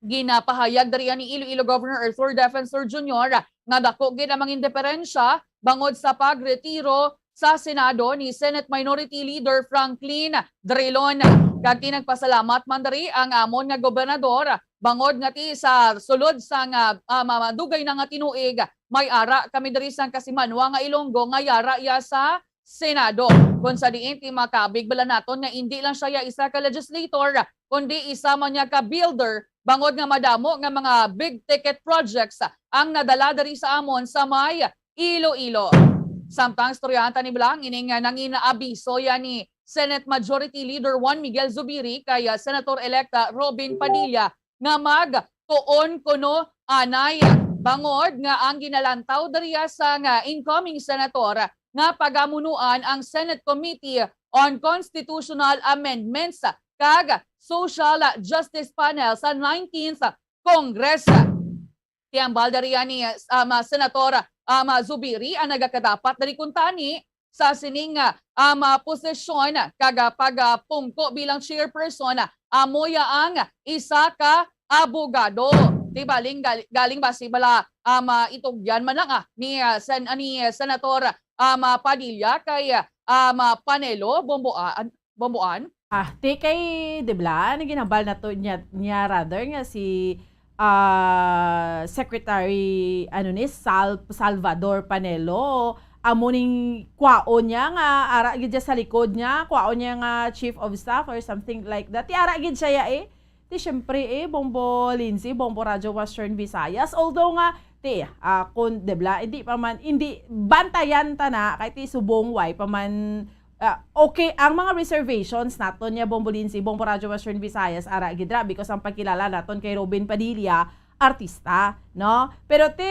Ginapahayag diri ni Iloilo Governor Arthur Defensor Junior nga dako gid ang mga indiperensya bangod sa pagretiro sa Senado ni Senate Minority Leader Franklin Drilon. Kag ti nagpasalamat man diri ang amon nga gobernador bangod nga ti sa sulod sang, ah, ah, ma-, madugay na nga tinuig, may ara kami diri sang kasimanwa nga Ilonggo nga yara iya sa Senado. Kon sa diin ti makabig bala naton nga indi lang siya ya isa ka legislator, kundi isa man niya ka builder, bangod nga madamo nga mga big ticket projects ang nadala diri sa amon sa may Iloilo. Samtang istoryahan ta ni bala ang ining, ah, nangin abiso ya ni Senate Majority Leader Juan Miguel Zubiri kay, ah, Senator-elect, ah, Robin Padilla nga magtuon kuno anay, bangod nga ang ginalantaw diriya sang incoming senator nga pagamunuan ang Senate Committee on Constitutional Amendments kag Social Justice Panel sa nineteenth Congress. Ti hambal diriya ni, um, Senator, um, Zubiri ang nagakadapat diri kuntani sa sining, um, posisyon kag, ah, pagpungko bilang chairperson, amo ya ang isa ka abogado. Ti baling gal-, galing basi bala, um, ah, itugyan man lang, ah, ni, ah, Sen-, ni Senator, um, ah, Padilla kay, um, ah, Panelo Bomboan, Bomboan. Ah, ti kay, di bala, ang ginhambal nato niya, niya rather nga si, ah, Secretary, ano ni, Sal-, Salvador Panelo, amo ning kwaon niya nga ara gid siya sa likod niya, kwaon niya nga chief of staff or something like that. Ti ara gid siya ya, eh. Ti syempre, eh, Bombo Lindsay, Bombo Radyo Western Visayas. Although nga, ti, ah, kun, di bala, hindi pa man, hindi, bantayan ta na, kay ti subong, way pa man, ah, okay, ang mga reservations naton niya, Bombo Lindsay, Bombo Radyo Western Visayas, ara gid ra, because ang pagkilala naton kay Robin Padilla, artista, no? Pero ti,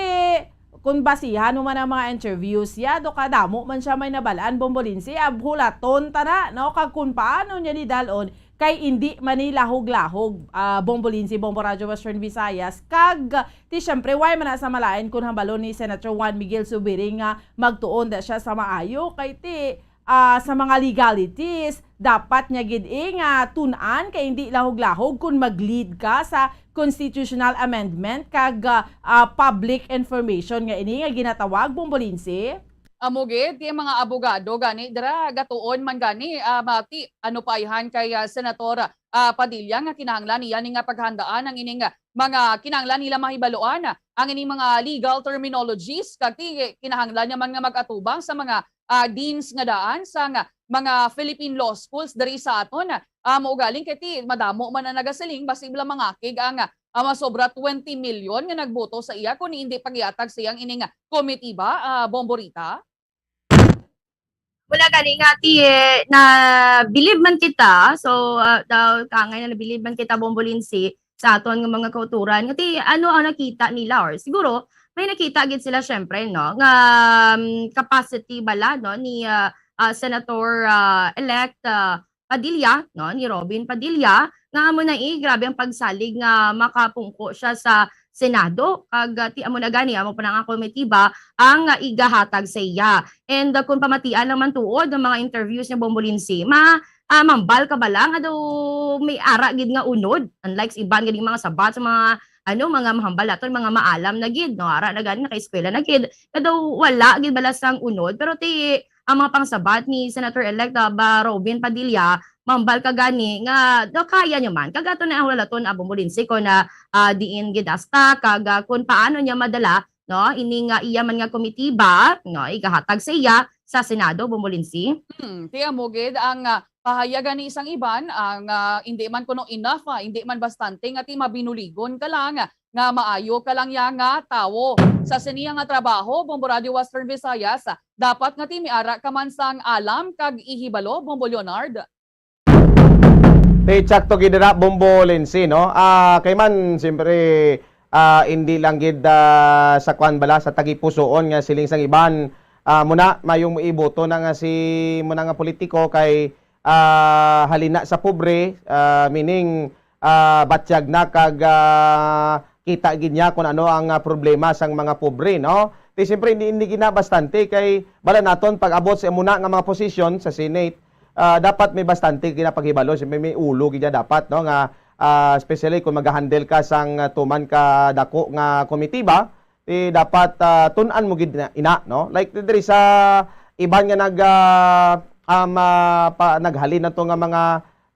kung basihan mo man ang mga interviews, ya, do kadamo man siya may nabalaan, Bombo Lindsay, abhulaton ta na, no? Kag kung paano niya ni dalon, kay indi man ni lahog-lahog, ah, Bombo Lindsay, Bombo Radyo Western Visayas, kag ti, syempre, way man na sa malain kung hambalon ni Senator Juan Miguel Zubiri nga magtuon da siya sa maayo, kay ti, ah, sa mga legalities, dapat niya gid, eh, nga tun-an kay hindi lahog-lahog kung mag-lead ka sa constitutional amendment kag, ah, ah, public information nga ini nga ginatawag, Bombo Lindsay. Amo gid, ti mga abogado gani dira gatuon man gani, ah, mati, ano pa ayhan kay, ah, Senator, ah, Padilla nga kinahanglan niya ni nga paghandaan ang ining, ah, mga kinahanglan nila mahibaluan, ah, ang ining mga legal terminologies kag ti kinahanglan niya man nga mag-atubang sa mga, ah, deans nga daan sang mga Philippine law schools diri sa aton. Ah, maugaling kay ti madamo man ang nagasiling basi bala mangakig ang, ah, masobra twenty million nga nagboto sa iya kon hindi pagihatag sa iyang ining komitiba, ah, Bomborita. Wala gani nga ti, eh, na bilib man kita, so, ah, daw kangay na nabilib man kita, Bombo Lindsay, sa aton nga mga kauturan, nga ti ano ang nakita nila, or siguro may nakita gid sila, syempre, no, nga, um, capacity bala, no, ni, ah, ah, Senator, ah, elect, ah, Padilla, no, ni Robin Padilla, nga amo na, eh, grabe ang pagsalig nga makapungko siya sa Senado, kag, ah, ti amo na gani, amo pa na nga komitiba ang, ah, igahatag sa iya. And, ah, kung pamatian lang man tuod ang mga interviews ni Bombo Lindsay, ma-, ah, mambal ka bala nga daw may ara gid nga unod, unlike sa iban gid mga sabat sa mga, ano, mga mahambal naton, mga maalam na gid, no, ara na gani, nakaeskwela na gid, nga daw wala gid bala sang unod, pero ti ang mga pangsabat ni Senator-elect, ah, ba Robin Padilla, mambal ka gani nga daw kaya niya man. Kag ato na ang hulaton, ah, Bombo Lindsay, kon na, ah, diin gid hasta, kag, ah, kon paano niya madala, no, ini nga iya man nga komitiba, no, igahatag sa iya sa Senado, Bombo Lindsay. Hmm, ti amo gid ang, ah, pahayag gani sang iban, ang, ah, hindi man kuno enough, ah, hindi man bastante nga ti mabinuligon ka lang, ah, nga maayo ka lang ya nga tawo. Sa sini nga trabaho, Bombo Radio Western Visayas, dapat nga ti may ara ka man sang alam kag ihibalo, Bombo Leonard. Ti, tsakto gid na, Bombo Lindsay, no? Ah, kay man, siyempre, ah, hindi lang gid, ah, sa kwan bala, sa tagipusoon nga siling sang iban, ah, muna, mayong iboto na nga si, muna nga politiko kay, ah, halina sa pobre, ah, meaning, ah, batyag na kag, ah, kita gid niya kung ano ang, ah, problema sang mga pobre, no? Ti siyempre, hindi, hindi gid na bastante kay bala naton pag-abot sa muna nga mga posisyon sa Senate, ah, dapat may bastante gid na paghibalo, siyempre may ulo gid niya dapat, no, nga, ah, especially kung mag-handle ka sang, ah, tuman ka dako nga komitiba, ti dapat, ah, tun-an mo gid na ina, no? Like diri sa iban nga nag, ah, um, ah, pa, naghalin na to nga mga,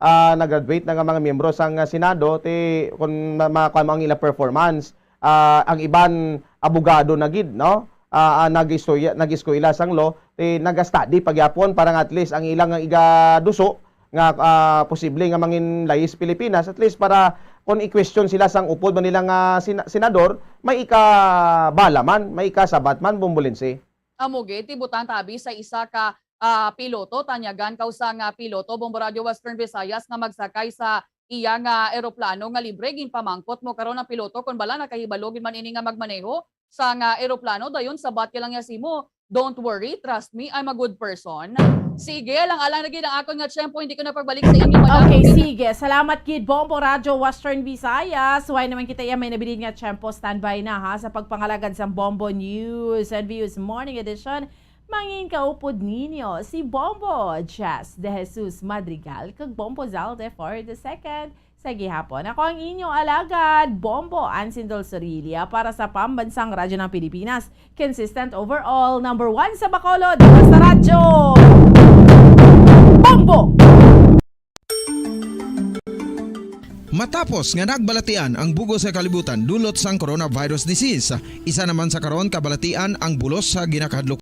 ah, nag-graduate na nga mga miyembro sang, ah, Senado, ti kung ma-, makuha mo ang ila performance, ah, ang iban abogado na gid, no? Ah, ah, nag-istoya-, nag-eskwela sang law, ti nag-study pagyapon para nga at least ang ilang igaduso nga, ah, posible nga mangin layis Pilipinas, at least para kung i-question sila sang upod man nila nga sina-, senador, may ikabala man, may ikasabat man, Bombolense. Amo gid, ti butang tabi sa isa ka, ah, piloto, tanyagan ka usa nga piloto, Bombo Radio Western Visayas, nga magsakay sa iya nga eroplano nga libre. Ginpamangkot mo karon ang piloto kon bala nakahibalo gid man ini nga magmaneho sa nga eroplano. Dayon sabat ka lang niya simo, "Don't worry, trust me, I'm a good person." Sige, alang-alang na gid ang akon nga tiyempo, hindi ko na pagbalik sa inyo, madam. Okay, sige. Salamat gid, Bombo Radyo Western Visayas. Why naman kita iya may nabilin nga tiyempo? Standby na, ha, sa pagpangalagad sang Bombo News and Views Morning Edition. Mangin kaupod ninyo si Bombo Jazz De Jesus Madrigal kag Bombo Zalde for the second sa gihapon. Ako ang inyo alagad, Bombo Ansin Dulcerilia, para sa Pambansang Radyo ng Pilipinas. Consistent overall, number one sa Bacolod, basta radyo. Bombo! Matapos nga nagbalatian ang bugos sa kalibutan dulot sang coronavirus disease, isa naman sa karon kabalatian ang bulos sa ginakahadlok